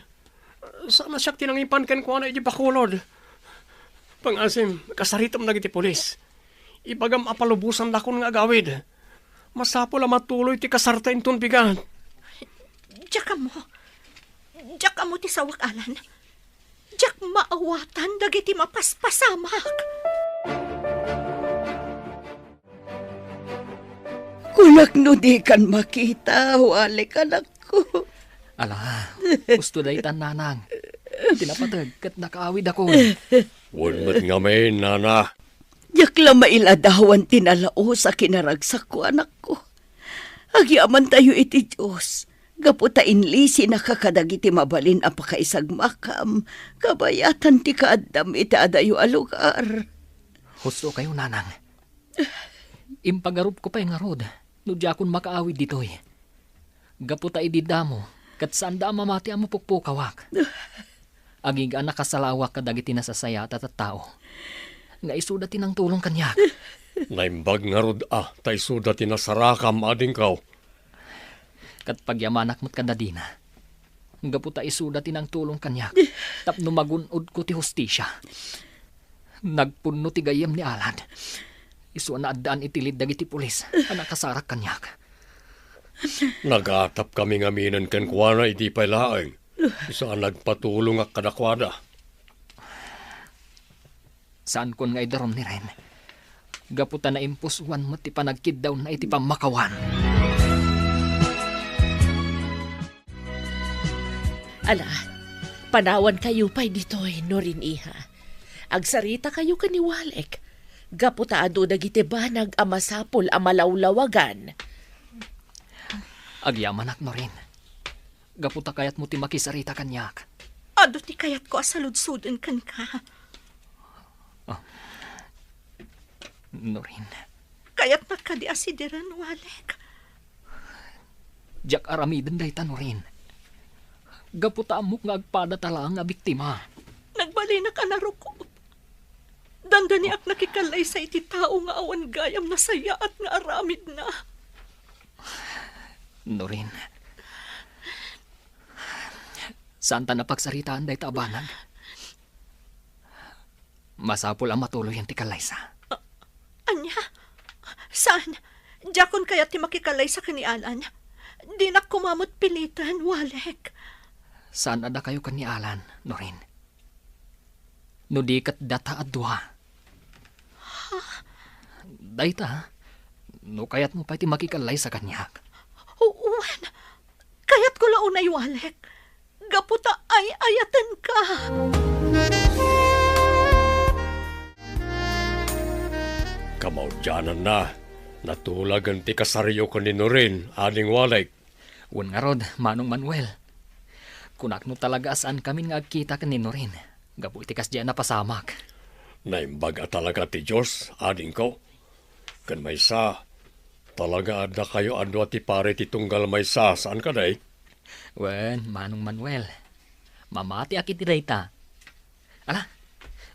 Saan a siak ti nangipan kenkuana iti bakulod. Pangasim, kasaritam dagiti pulis. Ibagam a palubosandakon nga agawid. Masapul a matuloy ti kasarta inton bigat. Diak ammo. Diak ammo ti sawek, Alan. Diak maawatan dagiti mapaspasamak. Kunak no dikan makita, Walek, anakko. Ala, usto daytan, nanang. Ti napateg ket nakaawidakon. Wen met ngamin, nana. Diak la mailadawan ti nalaus a kinaragsakko, anakko. Agyamantayo iti Dios, gapu ta inlisinaka kadagiti mabalin a pakaisagmakam, kabayatan ti kaaddam iti adayo a lugar. Husto kayo, nanang. Impagarupko pay ngarud no diakon makaawid ditoy. Gapu ta idi damo, ket saanda a mamati a mapukpukawak. Agiga a nakasalawak kadagiti nasasayaat a tattao, nga isuda ti nangtulong kaniak. Naimbag ngarud a ta isuda ti nasarakam, adingko. Ket pagyamanak met kada Dina, gapu ta isuda ti nangtulong kaniak tapno magun-odko ti hustisia. Nagpunno ti gayyem ni Alan. Isu a naaddaan iti lead dagiti pulis a nakasarak kaniak. Nagatapkami ngaminen kenkuana idi pay laeng. Isu a nagpatulongak kadakuada. Saankon nga idarum ni Ren, gapu ta naimpusoan met ti panagkiddawna iti pammakawan. Ala, panawankayo pay ditoy, Norin, iha. Agsaritakayo ken ni Walek, gapu ta adu dagiti banag a masapul a malawlawagan. Agyamanak, Norin. Gapu ta kayatmo ti makisarita kaniak. Adu ti kayatko a saludsoden kenka. Ah. Norin. Kayatnak kadi a sidiren, Walek? Diak aramiden dayta, Norin. Gapu ta ammok nga agpadata laeng a biktima. Nagbalinak a narukop. Dandaniak nakikallaysa iti tao nga awan gayam nasayaat nga aramidna. Norin, saanta a pagsaritaan dayta a banag. Masapul a matuloyen ti kallaysa. A-, ania? Saan? Diakon kayat ti makikallaysa ken ni Alan. Dinak koma met piliten, Walek. Saan a dakayo ken ni Alan, Norin. No di ket data a dua. Ha? Dayta, no kayatmo pay ti makikallaysa kaniak. Wen, kayatko la unay, Walek. Gapu ta ay-ayatenka. Kamaudiananna, natulagen ti kasaryo ken ni Norin, ading Walek. Wen ngarud, Manong Manuel. Kunak no talaga a saankamin nga agkita ken ni Norin, gapu iti kasdiay a napasamak. Naimbag a talaga ti Dios, adingko. Ken maysa, talaga a dakayo a dua ti pari ti tunggal maysa, saan kadi? Wen, Manong Manuel, mamatiak iti dayta. Ala,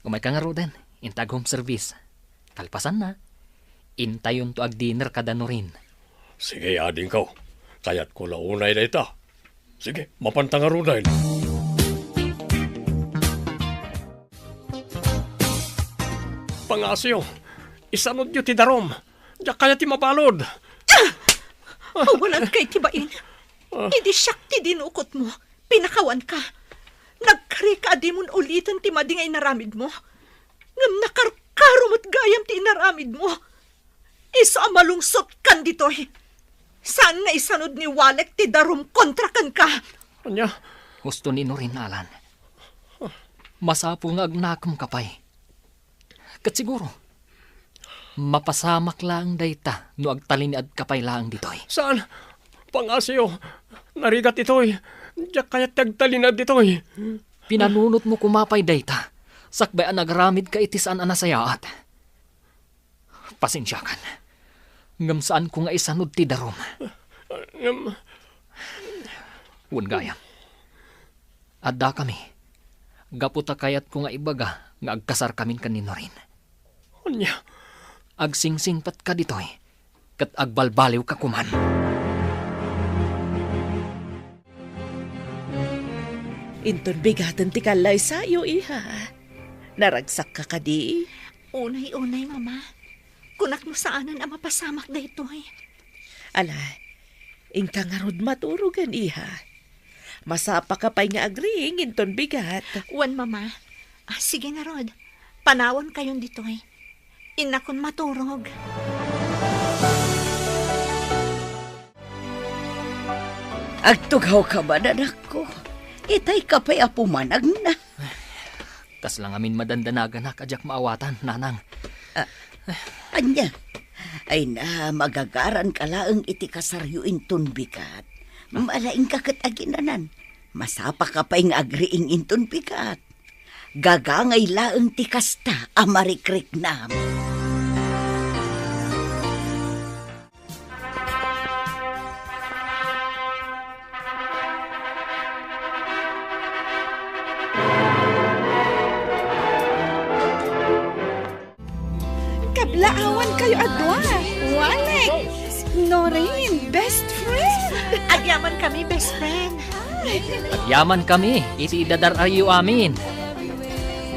umayka ngaruden, inta ag-home service. Kalpasanna, intayonto agdinner kada Norin. Sige, adingko. Kayatko la unay dayta. Sige, mapanta ngaruden. Pangaasiyo, isanudyo ti darum. Diak kayat ti mabalud. Awanan kay ti bain. Ah. Idi siak ti dinukotmo, pinakawanka. Nagkarika a dimon uliten ti madi nga inaramidmo. Ngem nakarkaro met gayam ti inaramidmo. Isu a malungsotkan ditoy. Saan nga isanud ni Walek ti darum kontra kenka. Ania? Husto ni Norin, Alan. Masapul nga agnakemka pay. Ket siguro, mapasamak laeng dayta no agtalinaedka pay laeng ditoy. Saan? Pangaasiyo, narigat itoy. Diak kayat ti agtalinaed ditoy. Pinanunotmo koma pay dayta, sakbay a nagaramidka iti saan a nasayaat. Pasensiakan, ngem saanko nga isanud ti darum. Ngem, wen gayam, addakami, gapu ta kayatko nga ibaga nga agkasarkamin ken ni Norin. Ania? Agsingsingpetka ditoy, ket agbalbaliwka koman. Inton bigaten ti kallaysayo, iha. Naragsakka kadi? Unay, unay, Mama. Kunak no saanen a mapasamak daytoy. Ala, inka ngarud maturogen, iha. Masapaka pay nga agriing inton bigat. Wen, Mama. Ah, sige ngarud. Panawankayon ditoy. Innakon maturog. Agtugawka man, anakko. Itayka pay a pumanagna. Kasla ngamin madandanaganak a diak maawatan, Nanang. Ah, ania? Ay na, magagaranka laeng iti kasaryo inton bigat. Malaingka ket aginanan. Masapaka pay nga agriing inton bigat. Gagangay laeng ti kasta a marikriknam. Kablaawankayo a dua, Walek, Norin, best friend. Agyamankami, best friend. Agyamankami iti idadar-ayo amin.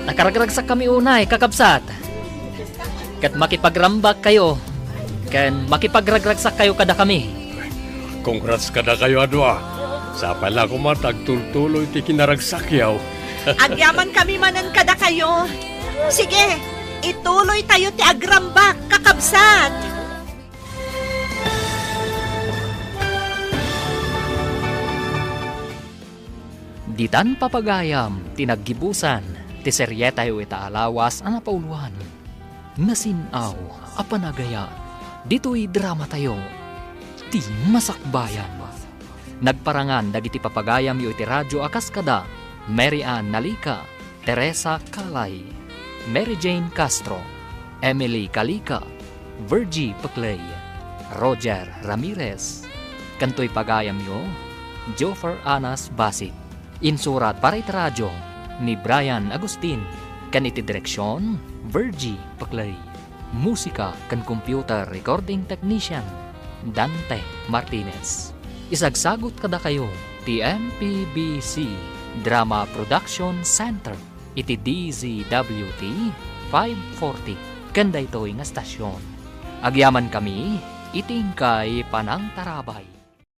Nakaragragsakami unay, kakabsat. Ket makipagrambakkayo ken makipagragragsakkayo kadakami. Congrats kadakayo a dua. Sapay la koma ta agtultuloy ti kinaragsakyo. Agyamankami manen kadakayo. Sige, ituloytayo ti agrambak, kakabsat. Ditan papagayam ti naggibusan ti serietayo ita a lawas a napauloan, Nasin-aw a Panagayat. Ditoy dramatayo, Ti Masakbayan. Nagparangan dagiti papagayamyo iti radio a kas kada Mary Ann Nalica, Teresa Calay, Mary Jane Castro, Emily Calica, Virgie Peclay, Roger Ramirez, Ken toy pagayamyo, Joffer Anas Basit. Insurat para iti radio ni Brian Agustin, ken iti direksion, Virgie Paclay. Musika ken computer recording technician, Dante Martinez. Isagsagut kadakayo ti M P B C Drama Production Center iti D Z W T five forty ken daytoy nga stasyon. Agyamankami iti inkay panangtarabay.